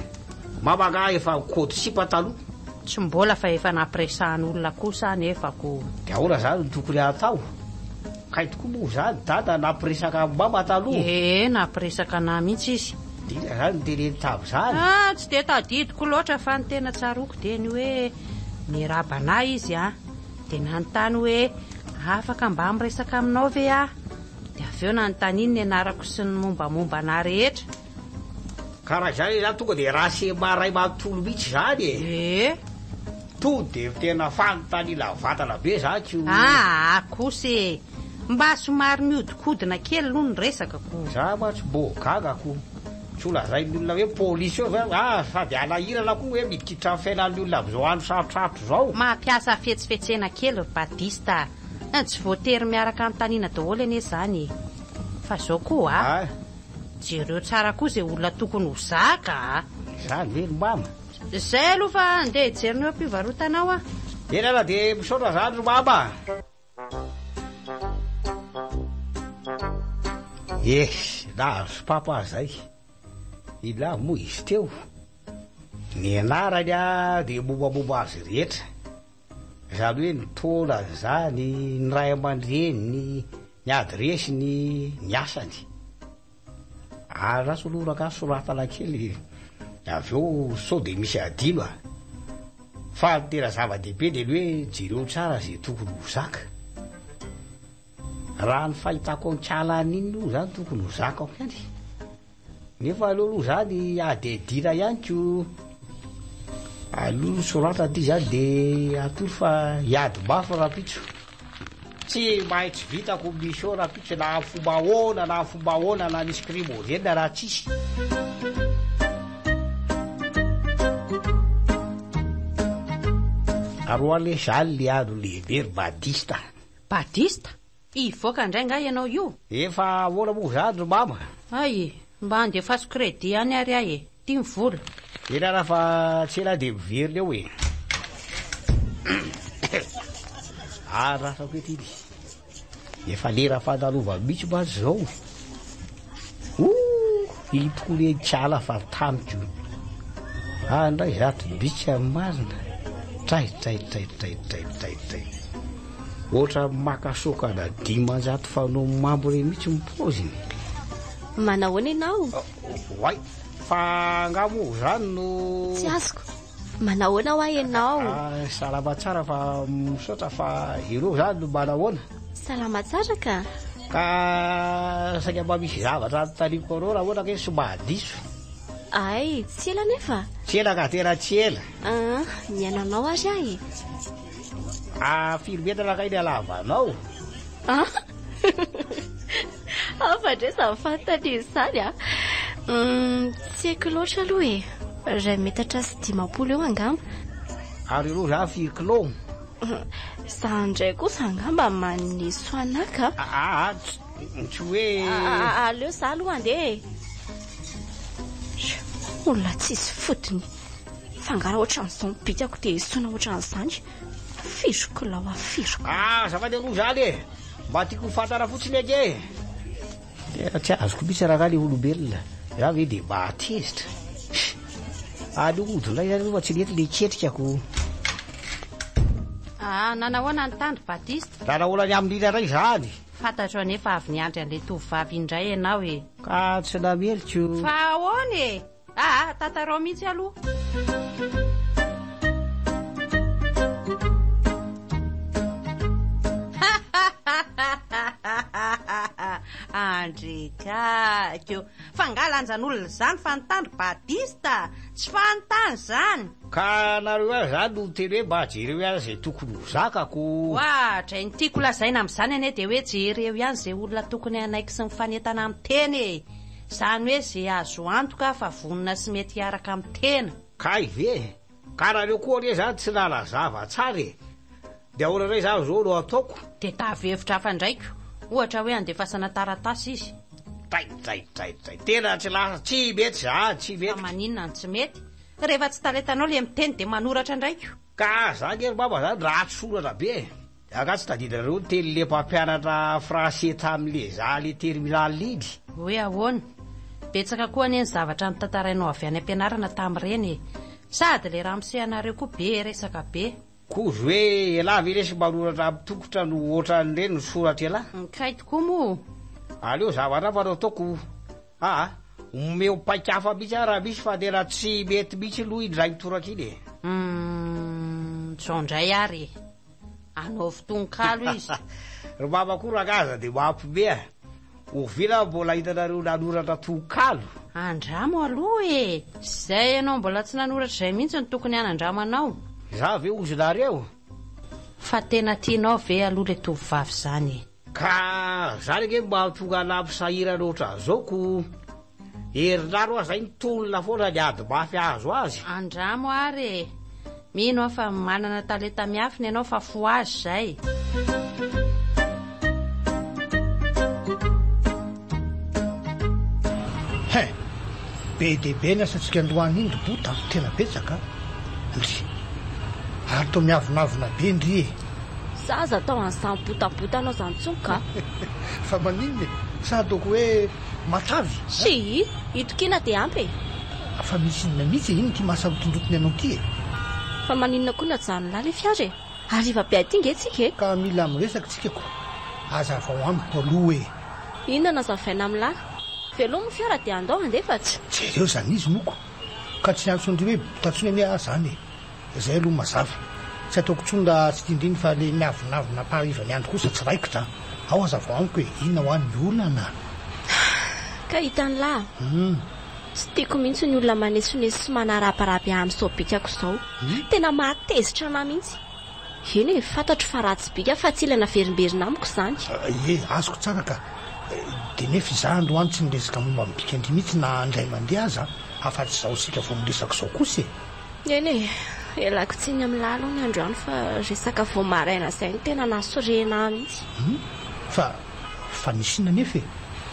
Speaker 2: Mama angaha efa nikôty sipa taloha?
Speaker 4: Tsy mbola fa efa nampiresahan'olona kosa anefa ko.
Speaker 2: De ahoana zany no tokony hatao? Kay tokoa moa zany dada nampiresaka an'i mama taloha?
Speaker 4: Ee, nampiresaka anah mihitsy izy.
Speaker 2: De inona zany no teneniny tamin'izany?
Speaker 4: Ah, tsy dia tadidiko loatra fa ny tena tsaroako dia ny hoe Niarahaba anah izy an, dia nanontany hoe afaka mba miresaka aminao ve aho? Dia avy eo nanontaniany ny anarako sy ny mombamomba anah rehetra.
Speaker 2: Ka raha izany izany tonga dia rasema ray manontolo mihitsy izany e!
Speaker 4: Ee.
Speaker 2: Tonga dia tena fanontaniana vatana be izany ko.
Speaker 4: Aa kosa e! Mba somary mihodinkodina kely aloha ny resaka ko.
Speaker 2: Za mantsy mbô gaga ko. Tsy ho lazain'ny olona hoe polisy eo ve ah, sady hanahirana koa hoe midikiditra amin'ny fiainan'ny olona amin'izao andro sarotrarotra izao.
Speaker 4: Mampiasa hafetsifetsena kely ry Badista a! Tsy voatery miaraka anontaniana daholo anie izany e! Fa izao koa a! Jereo tsara koa izay olona tokony ho zaka a!
Speaker 2: Izany ve ry mama?
Speaker 4: Izay aloha fa andeha hijery ny eo am-pivarotana ao aho.
Speaker 2: Eny ara dia misaotra izany ry mama a! Yes, nahazo papa aho zay. Inona avy moa izy teo? Ny anarany dia mombamomba azy rehetra. Izany hoe ny taonany izany, ny ray aman-dreniny, ny adiresiny, ny asany. Andraso aloha rangahy soratana kely avy eo sao dia misy adino a! Fa ny tena zava-dehibe dia ny hoe jereo tsara izay tokony ho zaka. Raha ny fahitako an'i an'iny aloha izany tokony ho zakako ihany. Nefa aleo aloha izany hadihadiana ihany ko. Aleo soratana ity izany dia atoro fa hiady mafy rahampitso. Tsy mahay tsy vitako mission rahampitso na amin'ny fomba ahoana na amin'ny fomba ahoana na misy crimogène na tsisy. Aroa lesy zany le andro lehibe ry Badista.
Speaker 4: Badista? Hivoaka indray nga ianao io?
Speaker 2: Efa ahoana moa zany ry mama?
Speaker 4: Hay, mba andefaso crédit ihany ary aho e. Ty ny vola.
Speaker 2: Ela raha fa tsy ela dia miverina eo e. Arasako eto iny. Efa lera fandalovana mihitsy mantsy izao. Ouh, iny tokoa re kala fa tamiko. Ah, ndray zato bika marina. Tray, tray, tray, tray, tray, tray, tray. Ohatra maka sokana 500 fanao mambo re mihitsy ny paoziny.
Speaker 3: Manahoana ianao?
Speaker 2: Oay, fa angaha moa izany no...
Speaker 3: Tsy azoko. Manahoana hoa ianao?
Speaker 2: Ah, salama tsara fa misaotra fa ireo izany no manahoana?
Speaker 3: Salama tsara ka.
Speaker 2: Ka saika mba misy zavatra anontaniako anao raha ohatra ka hoe somary diso.
Speaker 3: Ay, tsy ela nefa.
Speaker 2: Tsy ela ka, tena tsy ela.
Speaker 3: Ah, mihaino anao ary aho e.
Speaker 2: Ah, firy metatra kay ny halavanao?
Speaker 3: Ah, hafa indray izany fanontaniana izany a. Tsy haiko loatra aloha e. 1.50 metatra eo angamba.
Speaker 2: Ary ireo za firy kilao?
Speaker 3: Za indray kosa angamba maneso anaka.
Speaker 2: Ah, ah, tsy hoe...
Speaker 3: Aleo za aloha andeha e. Olona tsisy fotony. Fa angaha raha ohatran'izao ny bikako dia esoina ohatran'izany? Firy kilao a firy.
Speaker 2: Ah, azafady aloha izany e. Mba tiako ho fantatra fotsiny ange e. Tena tsy azoko mihitsy rangahy ilay olombelona. Za ve dia mba tezitra? Aleo hody indray izany aloha fa tsy nety ilay ketrika ko.
Speaker 4: Ah, nanahoana ny tandry Batista?
Speaker 2: Nanahoana ny amin'iny indray izany?
Speaker 4: Fantatro anefa avy niandry an'ilay tovovavy indray ianao e.
Speaker 2: Ka tsy nameliko.
Speaker 4: Fa ahoana e? Aa, tantarao mihitsy aloha. Andrikako, fa nga lanjan'olona izany fanontany ry Batista? Tsy fanontany izany.
Speaker 2: Ka nareo ihany izany no niteny hoe mba jereo ihany izay tokony ho zakako.
Speaker 4: Oadray, ny tiako lazaina amin'izany anie dia hoe jereo ihany izay olona tokony hanaiky sy mifanentana amin'ny tena e. Izany hoe ze azo antoka fa vonona sy mety hiaraka amin'ny tena.
Speaker 2: Kay ve? Ka nareo koa anie zany tsy nanazava tsara e! De ahoana indray zany zao no ataoko?
Speaker 4: De tavy hevitra hafa indray ko! Ohatra hoe andefasana taratasy izy.
Speaker 2: Dray dray dray dray! Tena tsy lasa, tsy mety zany, tsy mety.
Speaker 4: Fa maninona no tsy mety? Rehefa tsy talentanao le miteny de manoratra indray ko!
Speaker 2: Ka za nge ry mama zany ratsy soratra be e! Angaha tsy tadidinareo ny tenin'le mpampianatra français tamin'le za le terminale iny?
Speaker 4: Hoe ahoana? Betsaka koa anie ny zavatra notantarainao avy any am-pianarana tamin'ireny e! Sady le ramose anareo koa be resaka be.
Speaker 2: Kozy hoe elah ve lesy manoratra amin'ny tongotra no ohatran'ireny ny soratr'elah?
Speaker 4: Kay tokoa moa!
Speaker 2: Aleo zavatra hafa no ataoko aa! Omeo paika hafa mihitsy aho raha misy fa tena tsy mety mihitsy aloha iny indray mitoraka iny e!
Speaker 4: Humm, zao indray ary e! Anaovy tononkalo izy.
Speaker 2: Ry mama koa rangaha aza dia mampime a! Oviana mbola hitanareo nanoratra tononkalo?
Speaker 4: Andramo aloha e! Izay ianao mbola tsy nanoratra izay mihitsy no tokony hanandramanao.
Speaker 2: Izaho ve ozonareo?
Speaker 4: Fa tena tianao ve aloha ilay tovovavy izany e?
Speaker 2: Ka zany ange no mahatonga anah misahirana ohatran'izao ko! Herinandro aho zay nitolona foana niady mafy ahazo azy.
Speaker 4: Andramo ary e! Mino aho fa manana talenta miafina ianao fa fohazo izay.
Speaker 5: Hein! Be dia be ny asantsika androany iny ry Bota a! Tena betsaka a! Ndry! Ary toa miavonavona be ndry e!
Speaker 3: Za aza atao an'izany botabotanao izany intsony ka!
Speaker 5: Fa maninona e? Sa ataoko hoe matavy?
Speaker 3: Tsia! Itokiana dia ampy e!
Speaker 5: Fa misy inona mihitsy e? Inona ity maha-sarotindrotiny anao ity e?
Speaker 3: Fa maninona koa no ajanon'lah ilay fiara e? Hariva be aty nge tsika e!
Speaker 5: Ka mila miresaka tsika ko! Hazavao amiko aloha e!
Speaker 3: Inona no hazavaina amin'lah? Velomy ny fiara dia andao handeha fa tsy.
Speaker 5: Jereo zany izy moa ko! Ka tsy hiantso an-dry hoe bota intsony anie aho zany e! Zay aloha mazava. Tsy ataoko intsony raha tsy tian-dry fa le miavonavona ampahariva ny andro kosa tsy raikitra an! Ao hazavao amiko e! Inona hoa ny olana?
Speaker 3: Ka hitan'lah! Tsy tiako mihitsy ny olona manesoneso sy manarabiraby ahy amin'izao bikako izao. Tena mahatezitra anah mihitsy. Eny e, fantatro fa ratsy bika fa tsy ilaina averimberina amiko izany.
Speaker 5: Ie, azoko tsara ka. Dia nefa izaho androany tsy niresaka momba ny bikan-dry mihitsy na indray mandeha aza, afa-tsy izao isika vao miresaka izao kosa e.
Speaker 3: Eny e, ialako tsiny amin'lah aloha ny androany fa resaka vao maraina izay no tena nahasorena ahy mihitsy.
Speaker 5: Hum, fa, fa nisy inona anefa e?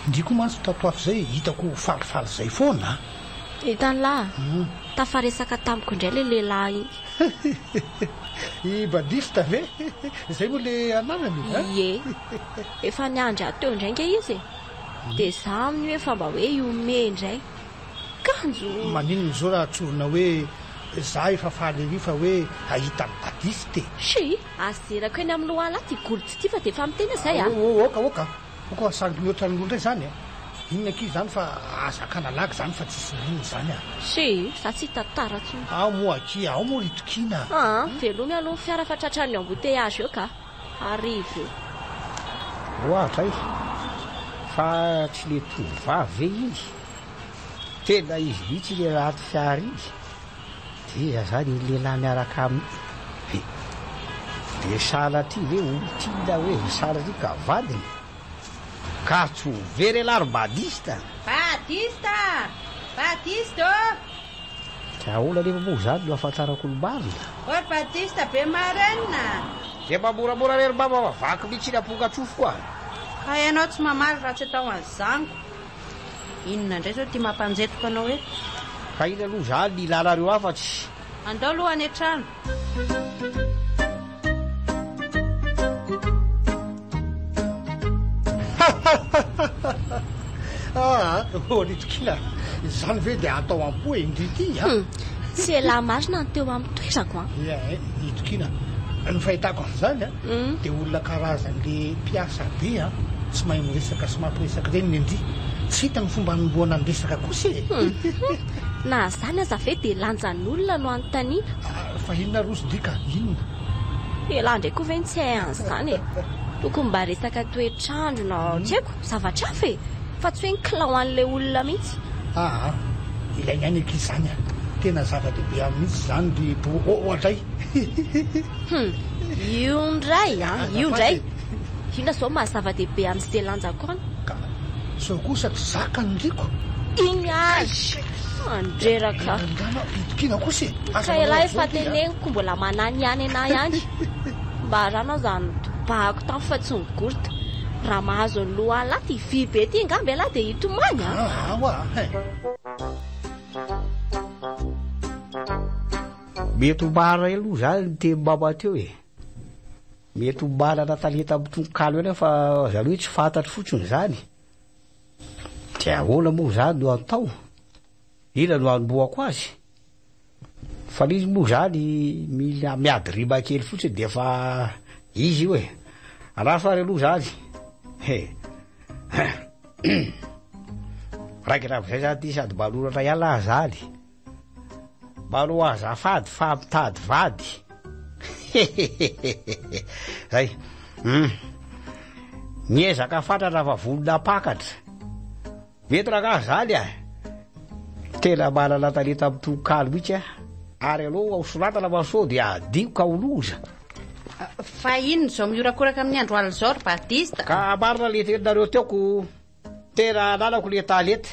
Speaker 5: Ndry koa mantsy tato ato izay hitako falifaly izay foana a!
Speaker 3: Hitan'lah, tafaresaka tamiko indray ilay lehilahy iny.
Speaker 5: I Badista ve? Izay moa ilay anarany a?
Speaker 3: Ie. Efa niandry ahy teo indray ange izy e. Dia za amin'io efa mba hoe hihomehy indray. Kanjo.
Speaker 5: Maninona izao raha tsorina hoe za efa faly ery fa hoe hahita an'i Badista e?
Speaker 3: Shi! Azerako eny amin'ny lohan'lah ity goldy ity fa dia efa miteny aho izay a!
Speaker 5: Oka oka! Oka sangy mihoatra ny loha indray izany a! Inona akia izany fa aza akana lagy izany fa tsisy inona izany a!
Speaker 3: Shi! Za tsy hitantara intsony.
Speaker 5: Ao moa akia, ao moa ry Tokiana a!
Speaker 3: Aa! Velomy aloha ny fiara fa tratran'ny embouteillage eo ka! Hariva eo.
Speaker 2: Ohatra e! Fa tsy le tovovavy ve iny? Tena izy mihitsy ilay anaty fiara iny. Dia iza zany iny lehilahy miaraka aminy iny? Dia sanatria ve olon-tiana hoe sanatria ka vadiny? Ka tsy ho very ialahy ry Badista!
Speaker 4: Badista! Badista ô!
Speaker 2: Dia ahoana anefa moa izany no ahafantarako ny marina?
Speaker 4: Ô ry Batista be marraine!
Speaker 2: Dia mba moramora re ry mama fa vaky mihitsy iny amponga-tsofiko a!
Speaker 4: Ka ianao tsy mamaly raha tsy atao an'izany ko! Inona indray izao ity mampanjetoka anao eto?
Speaker 2: Ka inona aloha izany ny ilanareo afatsy?
Speaker 4: Andao aloha any an-trano.
Speaker 5: Aa, ô ry Tokina, izany ve dia atao am-po e, ndry ity a!
Speaker 3: Hum, tsy elah marina ny teo amin'ny toerako an!
Speaker 5: Ia e, i Tokina, ny fahitako an'izany a, dia olona karazan'le mpiasa be a, tsy mahay miresaka sy mampiresaka ireny ny ndry, tsy hita ny fomba hanombohana ny resaka kosa e!
Speaker 3: Hum, na izany aza ve dia lanjan'olona no anontaniana?
Speaker 5: Fa inona roso ndry ka, inona?
Speaker 3: Elah ndray koa ve no tsy hay an'izany e! Tokony mba resaka toetr'andro na tsy haiko, zavatra hafa e! Fa tsy hoe ny kilao an'ilay olona mihitsy.
Speaker 5: Aa, ilaina ihany akia izany a! Tena zava-dehibe aminy mihitsy izany ry bo oadray!
Speaker 3: Hum, io indray an, io indray! Inona izao maha zava-dehibe amin'izay lanjako any?
Speaker 5: Ka sao kosa tsy zakany ry ko!
Speaker 3: Iny ary! Mandreraka!
Speaker 5: Angamba itokiana kosa e!
Speaker 3: Ka elah efa teneniko mbola manany ihany anah ihany. Mba rano aza notobahako tany fa tsy ny gourde. Raha mahazo ny lohan'lah ty vy be ty angamba elah dia hitomany an!
Speaker 5: Aa oa eh!
Speaker 2: Mety ho marina ihany aloha izany ny tenin'i mama teo e! Mety ho manana talenta amin'ny tononkalo ihany aho fa izany hoe tsy fantatro fotsiny izany. Dia ahoana moa izany no atao? Inona no hanombohako azy? Fa le izy moa izany mila miady rima kely fotsiny dia efa izy io e. Andraso ary aloha izany. He. Raikitra amin'izay izany ity sady manoratra ihany aho izany. Maloha azafady fa mitady vady. Zay. Hum. Miezaka fatratra fa vonona hampakatra. Mety rangaha zany a! Tena manana talenta amin'ny tononkalo mihitsy a! Ary aleo ho soratana fa sao dia adino ka ho loza.
Speaker 4: Fa inona izao mihorakoraka amin'ny andro alina izao ry Batista?
Speaker 2: Ka marina le teninareo teo ko. Tena ananako le talenta.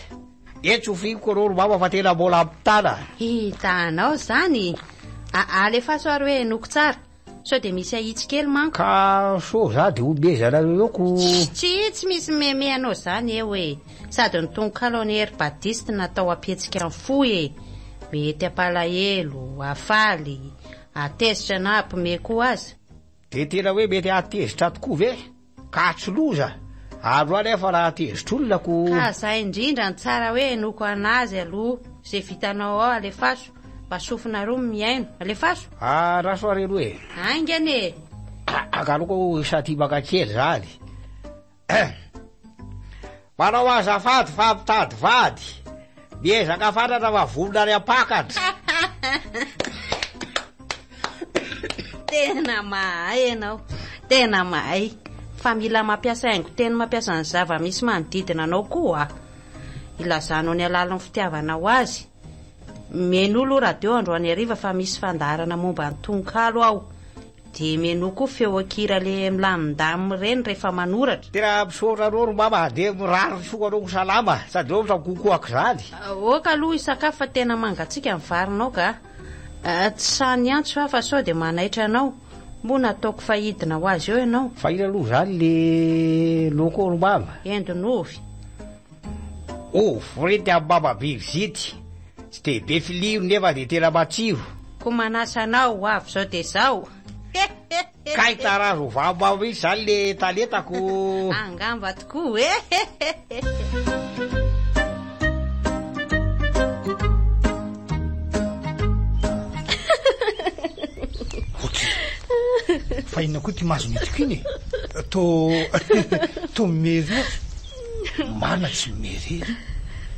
Speaker 2: Etsy ho fihiniko anao ry mama fa tena mbola ampitana.
Speaker 4: Hitanao izany? Alefaso ary hoe henoko tsara. Sao dia misy ahitsy kely manko.
Speaker 2: Ka sao za dia homezanareo eo ko.
Speaker 4: Tsia, tsy misy meme anao izany eo e. Sady ny tononkalo an'i Hery Badiste natao hampihetsika ny fo e. Mety hampalahelo, hahafaly, hahatezitra na hampime koa aza.
Speaker 2: Dia tena hoe mety hahatezitra tokoa ve? Ka tsy loza! Androany aho fa raha tezitr'olona ko.
Speaker 4: Ka zay indrindra no tsara hoe henoko anazy aloha, ze vitanao ao alefaso, mba sofina roa no mihaino, alefaso!
Speaker 2: Andraso ary aloha e!
Speaker 4: Haingana e!
Speaker 2: Akaloko satimaka kely zany. Manao azafady fa mitady vady. Miezaka fatratra fa vonona ary hampakatra.
Speaker 4: Tena mahay ianao, tena mahay. Fa mila mampiasa haingon-teny mampiasa ny zava-misy manodidina anao koa. Ilazanao ny halalin'ny fitiavanao azy. Menoa aloha radio androany hariva fa misy fandaharana momba ny tononkalo ao. Dia menoa koa feon-kira le milamindamina ireny rehefa manoratra.
Speaker 2: Tena misaotra anao ry mama a, dia mirary soa anao ho salama sady eo mifampikokoako izany.
Speaker 4: Ok aloha hisakafo fa tena mangatsiaka ny varinao ka. Tsy sahy niantso aho fa sao dia manaitra anao. Moa nataoko fa hidina ho azy eo ianao.
Speaker 2: Fa inona aloha izany le loko ry mama?
Speaker 4: Endinovy.
Speaker 2: Oh, vorenty amin'ny mama Brigitte. Tsy dia be filiro nefa dia tena matsiro.
Speaker 4: Koa manasa anao ho avy izao dia izao.
Speaker 2: Kay tarazo vamba mihitsy izany le talentako.
Speaker 4: Angamba tokoa e.
Speaker 5: Fa inona koa ty mahazo nitiko iny e? To to mimery loatra. Marina tsy mimerery.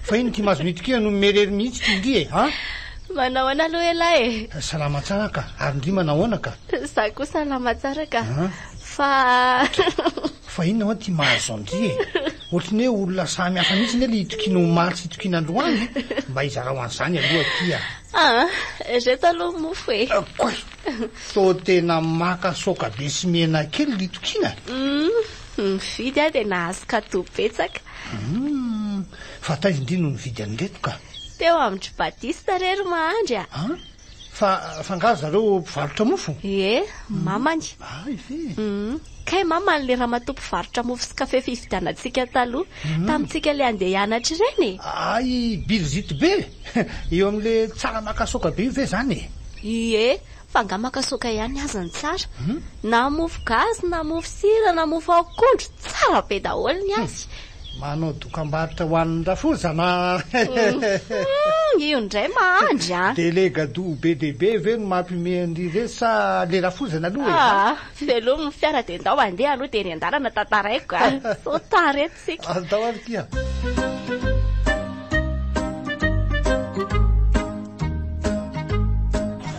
Speaker 5: Fa inona ty mahazo nitiko iny no mimerery mihitsy ty ndry e? Ha?
Speaker 3: Manao ahoana aloha ialahy e?
Speaker 5: Salama tsara ka. Ary ndry manao ahoana ka?
Speaker 3: Za koa salama tsara ka. Fa
Speaker 5: Fa inona hoa ty mahazo an-dry e? Ohatry ny hoe olona samy hafa mihitsy anie le itokiana omaly sy itokiana androany e! Mba izarao an'izany aloha akia.
Speaker 3: Ah, reto aloha mofo e.
Speaker 5: Koay! Toa tena maka saoka be sy mena kely ry Tokiana e!
Speaker 3: Hum, nividy aho dia nahazo cadeau betsaka.
Speaker 5: Hum, fa taiza ndry no nividy an'ireto ka?
Speaker 3: Teo amin-dry Batista re ry Mahandry a!
Speaker 5: An? Fa, fa angaha zareo mpivarotra mofo?
Speaker 3: Ie, mamany.
Speaker 5: Hay ve?
Speaker 3: Hum, kay mamany le ramatoa mpivarotra mofo sy kafe fividianantsika taloha, tamintsika le handeha hianatra ireny e!
Speaker 5: Hay Brigitte be! Eo amin'le tsara maka saoka be io ve zany e?
Speaker 3: Ie, fa angaha maka saoka ihany aza ny tsara? Na mofo gasy na mofo sira na mofo akondro, tsara be daholo ny azy.
Speaker 5: Manao dokambarotra ho an'ny rafozana.
Speaker 3: Io indray mahandry an!
Speaker 5: Delegado be dia be ve no mampihomehy an-dry ireto sa le rafozana aloha e?
Speaker 3: Ah, velomy ny fiara dia ndao handeha aloha dia eny an-dalana tantaraiko a! Sao tara eto isika.
Speaker 5: Andao ary kia.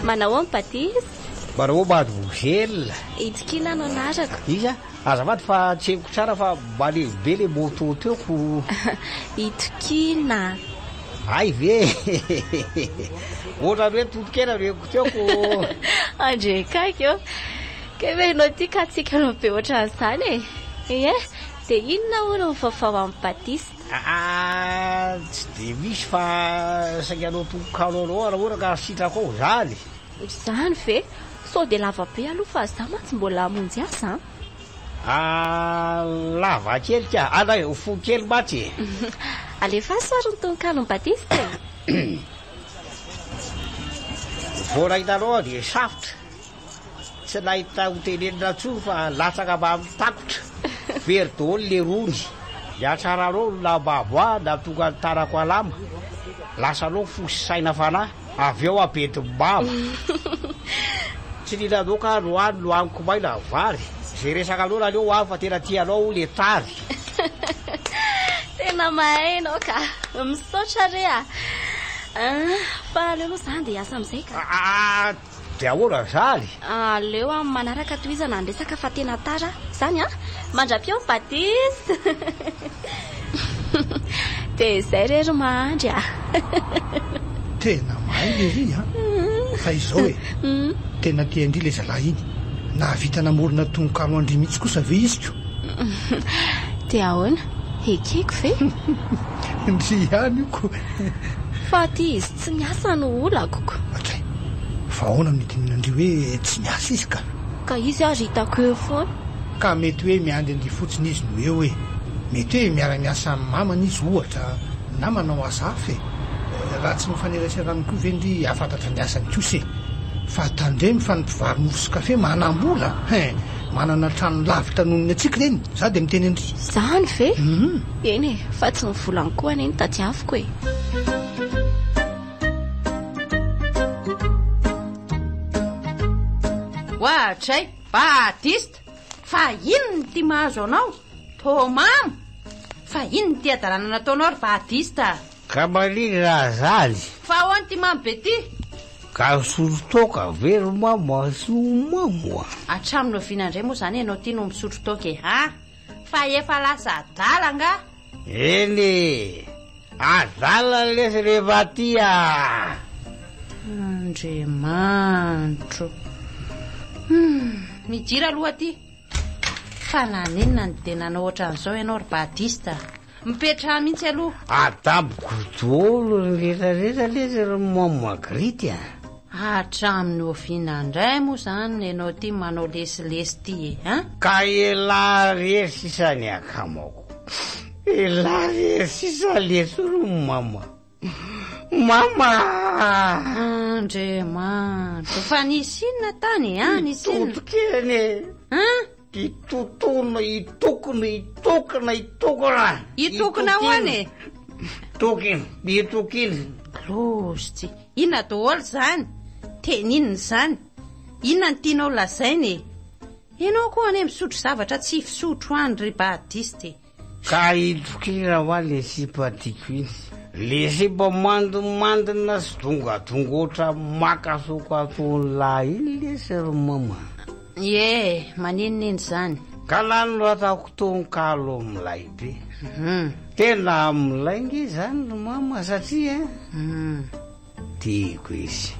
Speaker 3: Manao ahoana Batista?
Speaker 2: Manao ahoana mademoiselle?
Speaker 3: Itokiana no anarako.
Speaker 2: Iza? Azafady fa tsy henoko tsara fa malemy be le moto teo ko.
Speaker 3: Itokiana.
Speaker 2: Hay ve? Ohatran'ny hoe totokena no henoko teo ko.
Speaker 3: Andre kaiky ô. Kay ve ianao ity ka tsikana be ohatran'izany e? Ie, dia inona hono ny vaovao amin'i Batista?
Speaker 2: Aa, tsy dia misy fa saingy hanao tononkalo anao aho raha ohatra ka sitrako ao izany.
Speaker 3: Izany ve? Sao dia lava be aloha fa za mantsy mbola hamonjy asa an!
Speaker 2: Ah, lava kely ka! Ah, na fo kely mantsy e!
Speaker 3: Alefaso ary ny tononkalon'i Batista e!
Speaker 2: Vao nahita anao aho dia safotra. Tsy nahita ho tenenina intsony fa latsaka mbamin'ny takotra. Very daholo le rony. Ny hatsaranao no nambabo ahy nahatonga ny tanako halama. Lasanao fo sy saina fanahy, avy eo abedin'ny mama. Tsy nihinanao ka no hany nohaniko maina vary. Izay resaka anao naleo ho ahy fa tena tia anao le tary.
Speaker 3: Tena mahay ianao ka. Misaotra re a. Fa aleo aloha za handeha hiasa amin'izay ka.
Speaker 2: Ah, Dia ahoana izany?
Speaker 3: Aleo amin'ny manaraka tohizana ny resaka fa tena tara izany an! Mandra-peo Batista! Dia izay re ry Mahandry a!
Speaker 5: Tena mahay lery an! Fa izao e! Tena tia an-dry ilay zalahy iny. Nahavita namorona tononkalo an-dry mihitsy kosa ve izy ko?
Speaker 3: Dia ahoana? Ekeko ve?
Speaker 5: Ndry ihany io ko!
Speaker 3: Fa aty izy tsy miasa no olako ko.
Speaker 5: Atray, fa ahoana no idinina-ndry hoe tsy miasa izy ka?
Speaker 3: Ka izy ary hitako eo foana.
Speaker 5: Ka mety hoe miandry an-dry fotsiny izy no eo e. Mety hoe miara-miasa amin'ny mamany izy ohatra, na manao asa hafa e. Raha tsy mifanerasera aminy koa ve ndry hahafantatra ny asany kosa e. Fa tandremo fa ny mpivaro-mofo sy kafe manam-bola hein! Manana trano lavitra noho ny antsika ireny, za dia miteny an-dry.
Speaker 3: Zany ve? Eny e, fa tsy ny volany koa anie no tadiaviko e.
Speaker 4: Ohatray, Batista! Fa inona ity mahazo anao? Toa mamo! Fa inona ity hadalana nataonao ry Batista?
Speaker 2: Ka maninona zany?
Speaker 4: Fa ahoana ity mamy be ity?
Speaker 2: Ka misotro toaka ve ry mama sy ho mamo a?
Speaker 4: Hatramin'ny oviana indray moa izany ianao ity no misotro toaka e? Ha? Fa efa lasa adala angaha?
Speaker 2: Eny e! Adala lesy rehefa aty a!
Speaker 4: Andriamanitro. Hum, midira aloha aty. Fa naninona no dia nanao ohatran'izao ianao ry Batista? Mipetraha mihitsy aloha.
Speaker 2: Adaboko daholo ny rehetra rehetra lesy ry Mama Grity a!
Speaker 4: Hatramin'ny oviana indray moa izany ianao ity manao lesilesy ity e, an?
Speaker 2: Ka elah rery sisa ny akamako. Elah rery sisa lesy ry mama. Mama!
Speaker 4: Andriamanitro, fa nisy inona tany e? Ah, nisy inona?
Speaker 2: Itoto kely e.
Speaker 4: An?
Speaker 2: Itotona, itokona, itokona, itokona.
Speaker 4: Itokona ahoana e?
Speaker 2: Tokina, itokina.
Speaker 4: Lozy Inona daholo izany? Teny inona izany? Inona no tianao lazaina e? Ianao koa anie misotro zavatra tsy fisotro any ry Badiste e.
Speaker 2: Ka itokina hoa le sipa tiako iny. Le sipa mandimandina sy dongadonga ohatran'ny maka soko ataon'lah iny lesy ry mama.
Speaker 4: Ie, maninona iny izany?
Speaker 2: Ka nanoratako tononkalo milay be. Tena milay nge izany ry mama satria tiako izy.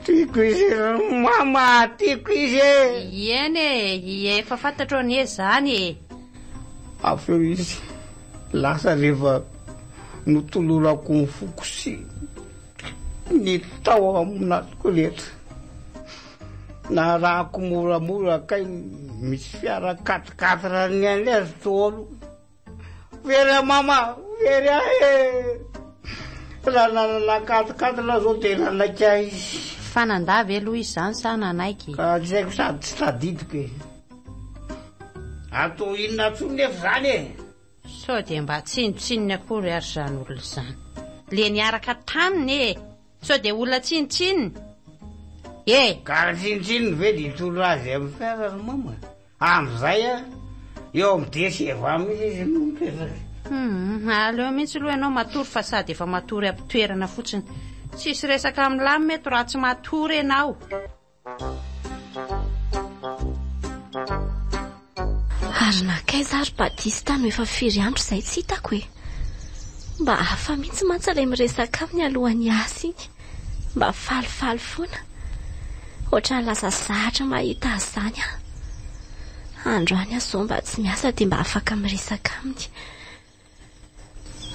Speaker 2: Tiako izy ry mama, tiako izy e!
Speaker 4: Ieny e, ie, efa fantatro anie izany e!
Speaker 2: Avy eo izy lasa rehefa notolorako ny foko sy ny tao aminatiko rehetra. Narahako moramora kay misy fiara quatre quatre ny an'i azy daholo. Very aho mama, very aho e! Raha nanana quatre quatre zao dia nanaiky ahy izy.
Speaker 4: Fa nandà ve aloha izy izany sa nanaiky?
Speaker 2: Ka tsy haiko sady tsy tadidiko e. Atao inona intsony nefa izany e?
Speaker 4: Sao dia mba tsinontsinona akory ary izany olona izany. Le niaraka taminy e! Sao dia olona tsinontsinona e!
Speaker 2: Ka raha tsinontsinona ve dia hitondra azy amin'ny fiara ry mama? Amin'izay a, eo amin'ny DCVA mihitsy izy no mipetraka.
Speaker 4: Hum, aleo mihitsy aloha ianao matory fa sady efa matory am-pitoerana fotsiny. Tsisy resaka milamina eto raha tsy matory ianao.
Speaker 3: Ary nankaiza ary Batista no efa firy andro izay tsy hitako e? Mba hafa mihitsy mantsy ilay miresaka aminy alohan'ny hiasa iny. Mba falifaly foana. Ohatran'ny lasa zatra mahita azy izany aho. Androany aho izao mba tsy miasa dia mba afaka miresaka aminy.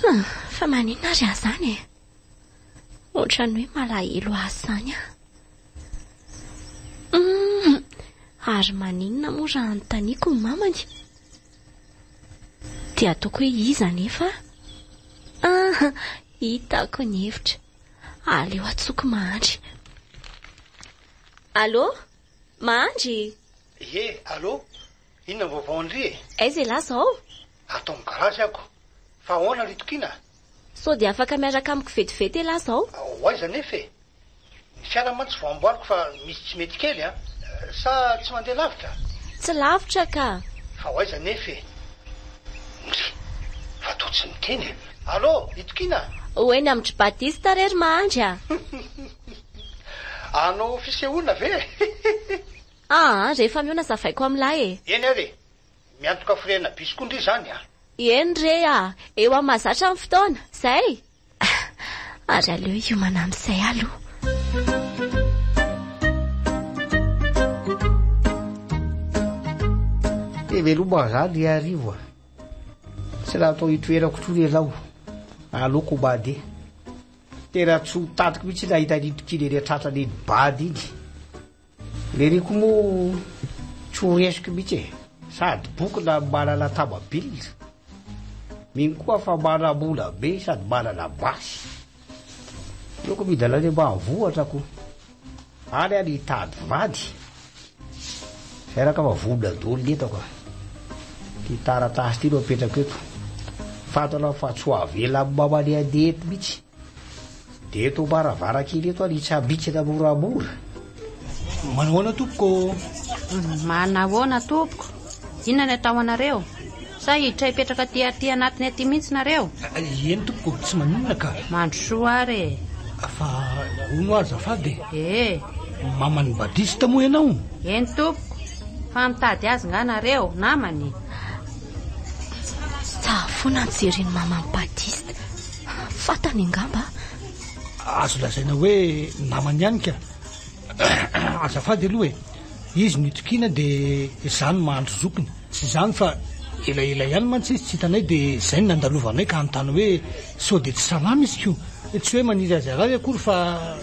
Speaker 3: Hum, fa maninona ary aho izany e? Ohatran'ny hoe malahelo azy izany aho. Hum, ary maninona moa raha anontaniako ny mamany? Dia ataoko hoe iza anefa? Ah, hitako ny hevitra. Aleo antsoiko Mahandry. Allô? Mahandry?
Speaker 5: Ie, allô? Inona ny vaovao an-dry e?
Speaker 3: Aiza ialahy izao?
Speaker 5: Ato amin'ny garage ako. Fa ahoana ry Tokiana?
Speaker 3: Sao dia afaka miaraka amiko vetivety ialahy izao?
Speaker 5: Ho aiza anefa e? Ny fiara mantsy vao amboariko fa misy tsy mety kely an! Sa tsy mandeha lavitra?
Speaker 3: Tsy lavitra ka!
Speaker 5: Fa ho aiza anefa e? Ndry! Fa toa tsy miteny e! Allô, Itokiana?
Speaker 3: Ho eny amin-dry Batista re ry Mahandry a!
Speaker 5: Hanao fisehoana ve?
Speaker 3: Aa, rehefa mihaona zavaiko amin'lahy e!
Speaker 5: Eny ary e! Miantoka frais-na bus koa ndry izany a!
Speaker 3: Eny re a! Eo amin'ny mahazatra ny fotoana! Zay! Ary aleo hiomana amin'izay aloha.
Speaker 2: Dia veloma za ry Arivo a. Tsy raha atao hitoerako intsony ianao. Aleoko mandeha. Tena tsy ho tantiko mihitsy nahita an'iny kely eny an-tratran'iny bandy iny. Leriko moa tsy ho resiko mihitsy e! Sady bokona no manana tamabile. Mino koa fa manam-bola be sady manana basy. Aleoko midina any ambanivohitra ko. Any aho hitady vady. Zay raka fa vonona daholo ny entako a. Ty taratasy ty no apetrako eto. Fantatra fa tsy ho avela amin'ny mamany handeha eto mihitsy. Dia eto am-baravarankely eto ary hitsambikina moramora.
Speaker 5: Manahoana tompoko ô?
Speaker 4: Manahoana tompoko? Inona ny atao anareo? Sa hiditra hipetraka aty aty anatiny aty mihitsy nareo?
Speaker 5: Eny tompoko, tsy maninona ka.
Speaker 4: Mandrosoa ary e.
Speaker 5: Fa hono ary azafady
Speaker 4: e. Ee.
Speaker 5: Maman'i Badista moa ianao?
Speaker 4: Eny tompoko. Fa mitady azy nga nareo, namany?
Speaker 3: Tsara foana ny jeren'i maman'i Batista. Fantany angamba.
Speaker 5: Azo lazaina hoe namany ihany ka. Azafady aloha e. Izy no itokiana dia izaho no mahandry zokiny. Tsy izany fa elaela ihany mantsy izy tsy hitanay dia izay no nandalovanay ka hanontany hoe sao dia tsy salama izy ko. Tsy hoe maniry azy harary akory fa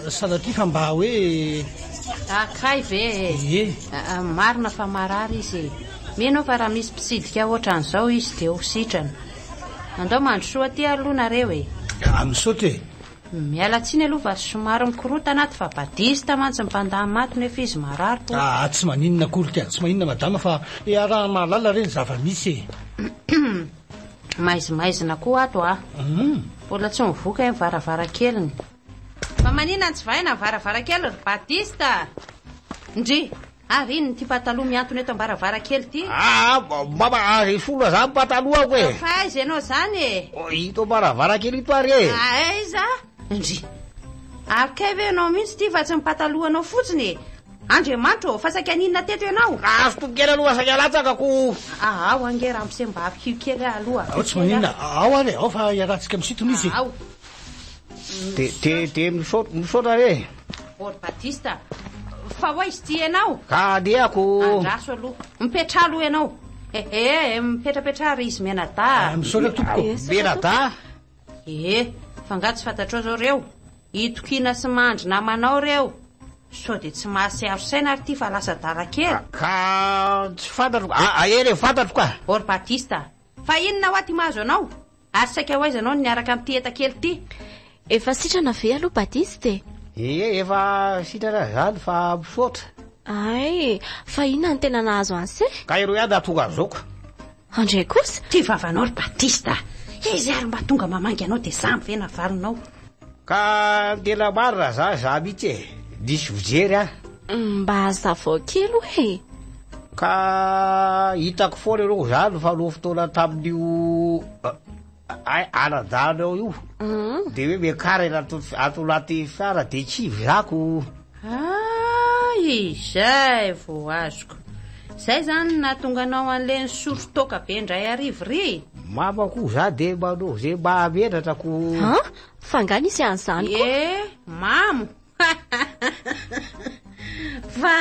Speaker 5: sanatria fa mba hoe.
Speaker 4: Akay ve e?
Speaker 5: Ie.
Speaker 4: Marina fa marary izy e. Mino aho fa raha misy mpitsidika ohatran'izao izy dia ho sitrana. Andao mandrosoa aty aloha nareo e.
Speaker 5: Ah, misaotra e.
Speaker 4: Miala tsiny aloha fa somary mikorotana ato fa badista mantsy ny mpandany maty nefa izy marary po.
Speaker 5: Ah, tsy maninona akory ka, tsy maninona madama fa iaraha-mahalala re ny zava-misy e.
Speaker 4: Maizimaizina koa ato a. Mbola tsy mivoaka ny varavarakeliny. Fa maninona tsy vahina ny varavarankely ry Batista? Ndry, ary inona ity pataloha mihantona eto am-baravarankely ity?
Speaker 2: Ah, mama, ary esorina izany patalohako e.
Speaker 4: Fa aiza ianao izany e?
Speaker 2: Oh, ito am-baravarankely ito ary e.
Speaker 4: Aiza? Ndry, ary kay ve ianao mihitsy ity fa tsy ny patalohanao fotsiny e? Andriamanitra ô, fa saika haninona teto ianao?
Speaker 2: Azo tokena aloha saika latsaka ko.
Speaker 4: Ah, ao ange ramose mba afikio kely aho aloha.
Speaker 5: Ao tsy maninona, ao ary e, ao fa iarahantsika misintona izy e.
Speaker 4: Ao.
Speaker 2: De, de, de misaotra, misaotra re.
Speaker 4: Ô ry Batista, fa ho aiza ity ianao?
Speaker 2: Ka alehako.
Speaker 4: Andraso aloha. Mipetraha aloha ianao. Ehe, mipetrapetraha ry izy mianadahy.
Speaker 5: Ah, misaotra tompoko.
Speaker 2: Mianadahy?
Speaker 4: Ehe, fa angaha tsy fantatrao izao ireo? Itokiana sy mandry namanao ireo. Sao dia tsy mahatsiaro saina ary ity fa lasa adala kely.
Speaker 2: Ka tsy fantatro, ah, ah, eny e, fantatro ka.
Speaker 4: Ô ry Batista, fa inona hoa ity mahazo anao? Ary saika ho aiza ianao no niaraka amin'ity enta-kely ity?
Speaker 3: Efa sitrana ve aloha Batista e?
Speaker 2: Ie, efa sitrana izany fa misaotra.
Speaker 3: Hay, fa inona no tena nahazo an'i Se?
Speaker 2: Ka ireo ihany nahatonga an'izao ka.
Speaker 3: Andray kosa?
Speaker 4: Ty vavanao ry Batista a! Izy ary mba tonga mamangy anao dia zany ve navalinao?
Speaker 2: Ka ny tena marina za, za mihitsy e! Nisy fijery aho.
Speaker 3: Mba hazavao kely hoe e!
Speaker 2: Ka hitako foana ianao zany fa no fotoana tamin'io ay anadahana io de hoe miakara ato ato anaty fiara de kivy za ko.
Speaker 4: Ah, izay vao azoko. Izay zany no nahatonga anao an'ilay nisotro toaka be indray hariva ry?
Speaker 2: Mama koa za de manao ze mahamenatra ko.
Speaker 3: Han? Fa nga nisy an'izany koa?
Speaker 4: Eh, mamo. Fa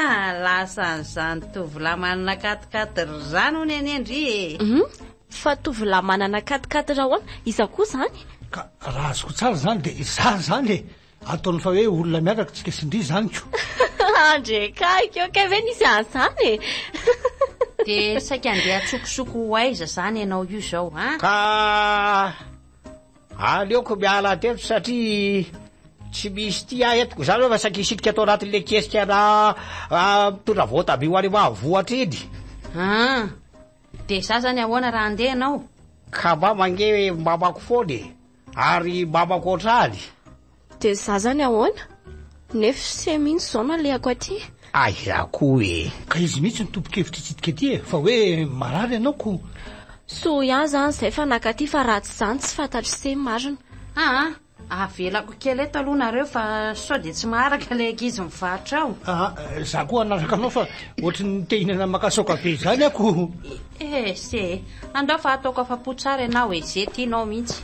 Speaker 4: lasan'izany tovolahy manana quatre-quatre izany hono anie ndry e.
Speaker 3: Hum, fa tovolahy manana quatre-quatre ahoana? Iza koa izany?
Speaker 5: Ka raha azoko tsara izany dia izaho izany e! Ataony fa hoe olona miaraka tsika sy ndry izany ko!
Speaker 3: Andre kaiky eo, kay ve nisy an'izany e?
Speaker 4: Dia saika andeha antsokosoko ho aiza izany ianao io izao an?
Speaker 2: Ka Aleoko miala teto satria tsy misy tia ahy eto. Za zao efa saika hisitrika ato anatin'ilay kesika na mitondra voatabia ho any ambanivohitra iny.
Speaker 4: Ah, dia za zany ahoana raha handeha ianao?
Speaker 2: Ka mama ange mamako foana e, ary mamako hatrany.
Speaker 3: Dia za zany ahoana? Nefa se mihitsy izao no alehako aty.
Speaker 2: Aiza koa e!
Speaker 5: Ka izy mihitsy no tompon-kevitra hitsidika aty e, fa hoe marary ianao ko.
Speaker 3: Soa ihany izany izay fa naka aty fa raha tsy izany tsy fantatry se marina.
Speaker 4: Aa, avelako kely eto aloha nareo fa sao dia tsy maharaka ilay ankizy mivarotra ao.
Speaker 5: Aa, za koa hanaraka anao fa ohatry ny te hihinana makasaoka be izany aho ko.
Speaker 4: Eh, se e, andao fa ataoko afa-po tsara ianao e, ze tianao mihitsy.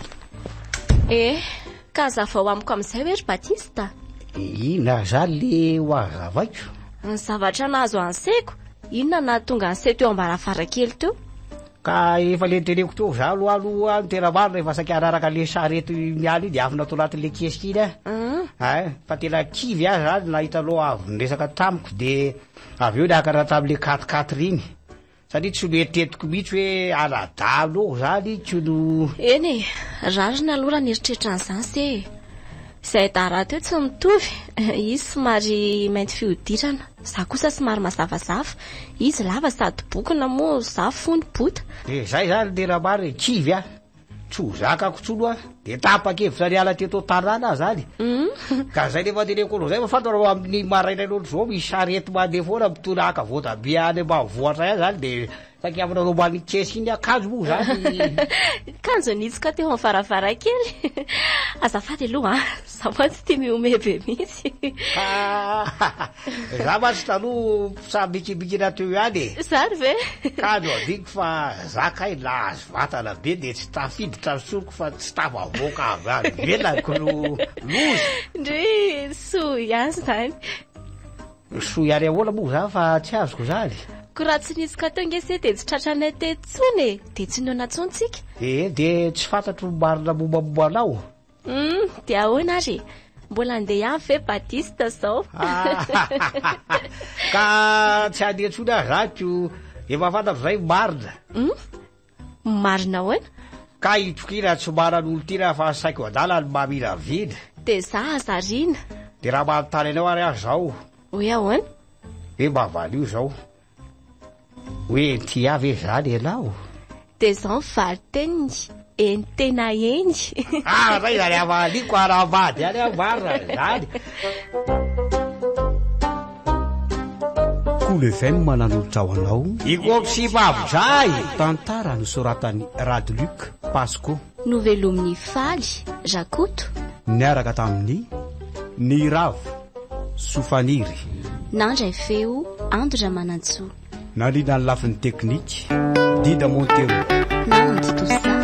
Speaker 3: Eh, Ka hazavao amiko amin'izay hoe ry Batista?
Speaker 2: Inona izany le ho hazavaiko?
Speaker 3: Ny zavatra nahazo an'i Seko, inona no nahatonga an'i Seko teo am-baravarankely teo?
Speaker 2: Ka efa le noteneniko teo, za aloha aloha ny tena marina efa saika hanaraka le sarety miala iny de avy natao anatin'le kesika iny aho. Ay, fa tena kivy aho zany nahita anao avy niresaka tamiko de avy eo niakatra tam'le quatre quatre iny. Satria tsy noeritreretiko mihitsy hoe ara-dalana eo izany ko no.
Speaker 3: Eny e, rariny aloha raha nieritreritra an'izany se e. Izay Dara teo tsy mitovy, izy somary mainty fihodirana, za kosa somary mazavazava, izy lava sady bokona moa za fony bota.
Speaker 2: Dia izay izany no tena marina e, kivy aho. Tsy ho zakako intsony hoa, dia tapa-kevitra niala teto an-tanàna aho zany. Ka zay nefa teneniko anao zay fa fantatro fa amin'ny maraina loatra izao misy sarety mandeha foana mitondra haka voatabia any ambanivohitra any zany dia saika avy nanao ambany kesy iny akanjo moa zany.
Speaker 3: Kanjo nitsoka teo amin'ny varavarankely. Azafady aloha an, za mantsy tia mihomehy be mihitsy.
Speaker 2: Ka za mantsy taloha mpisambikibikina teo ihany e.
Speaker 3: Zany ve?
Speaker 2: Kanjo adinoko fa za kay nahazo Vatana be dia tsy tafiditra ny soroko fa tsy tafavoaka avy any ivelany ko no loza.
Speaker 3: Ndry, soa ihany izany.
Speaker 2: Soa ihany ahoana moa izany fa tsy azoko izany.
Speaker 3: Ko raha tsy nitsoka teo nge se dia tsy tratranay teto intsony e, dia tsy nihaona intsony tsika.
Speaker 2: Ee, dia tsy fantatro ny marina mombamomba anao.
Speaker 3: Hum, dia ahoana ary e? Mbola handeha ihany ve Batista zao?
Speaker 2: Ka tsy handeha intsony aho za ko efa fantatro izay marina.
Speaker 3: Hum, marina ahoana?
Speaker 2: Ka itokina tsy manan'olon-tiana fa saiko adala ny mamiravina.
Speaker 3: Dia za aza ariana.
Speaker 2: Dia raha manontany anao ary aho izao.
Speaker 3: Hoe ahoana?
Speaker 2: Hoe mba valio izao. Hoe tia ahy ve izany ianao?
Speaker 3: Dia izao ny valin-teniny, eny tena eny.
Speaker 2: Ah, zay izany havaliko hanambady any aho marina izany.
Speaker 1: Cool FM nanolotra ho anao.
Speaker 2: Ikopisipavozay.
Speaker 1: Tantara nosoratan'i Radluc Pasco.
Speaker 3: Novelomin'i Faly Rakoto.
Speaker 1: Niaraka tamin'i Niravo Sofaniry.
Speaker 3: Nandray feo Ando Ramanantsoa.
Speaker 1: Nandrindra ny lafiny teknika, Dida Montero.
Speaker 3: Nandro Toussaint.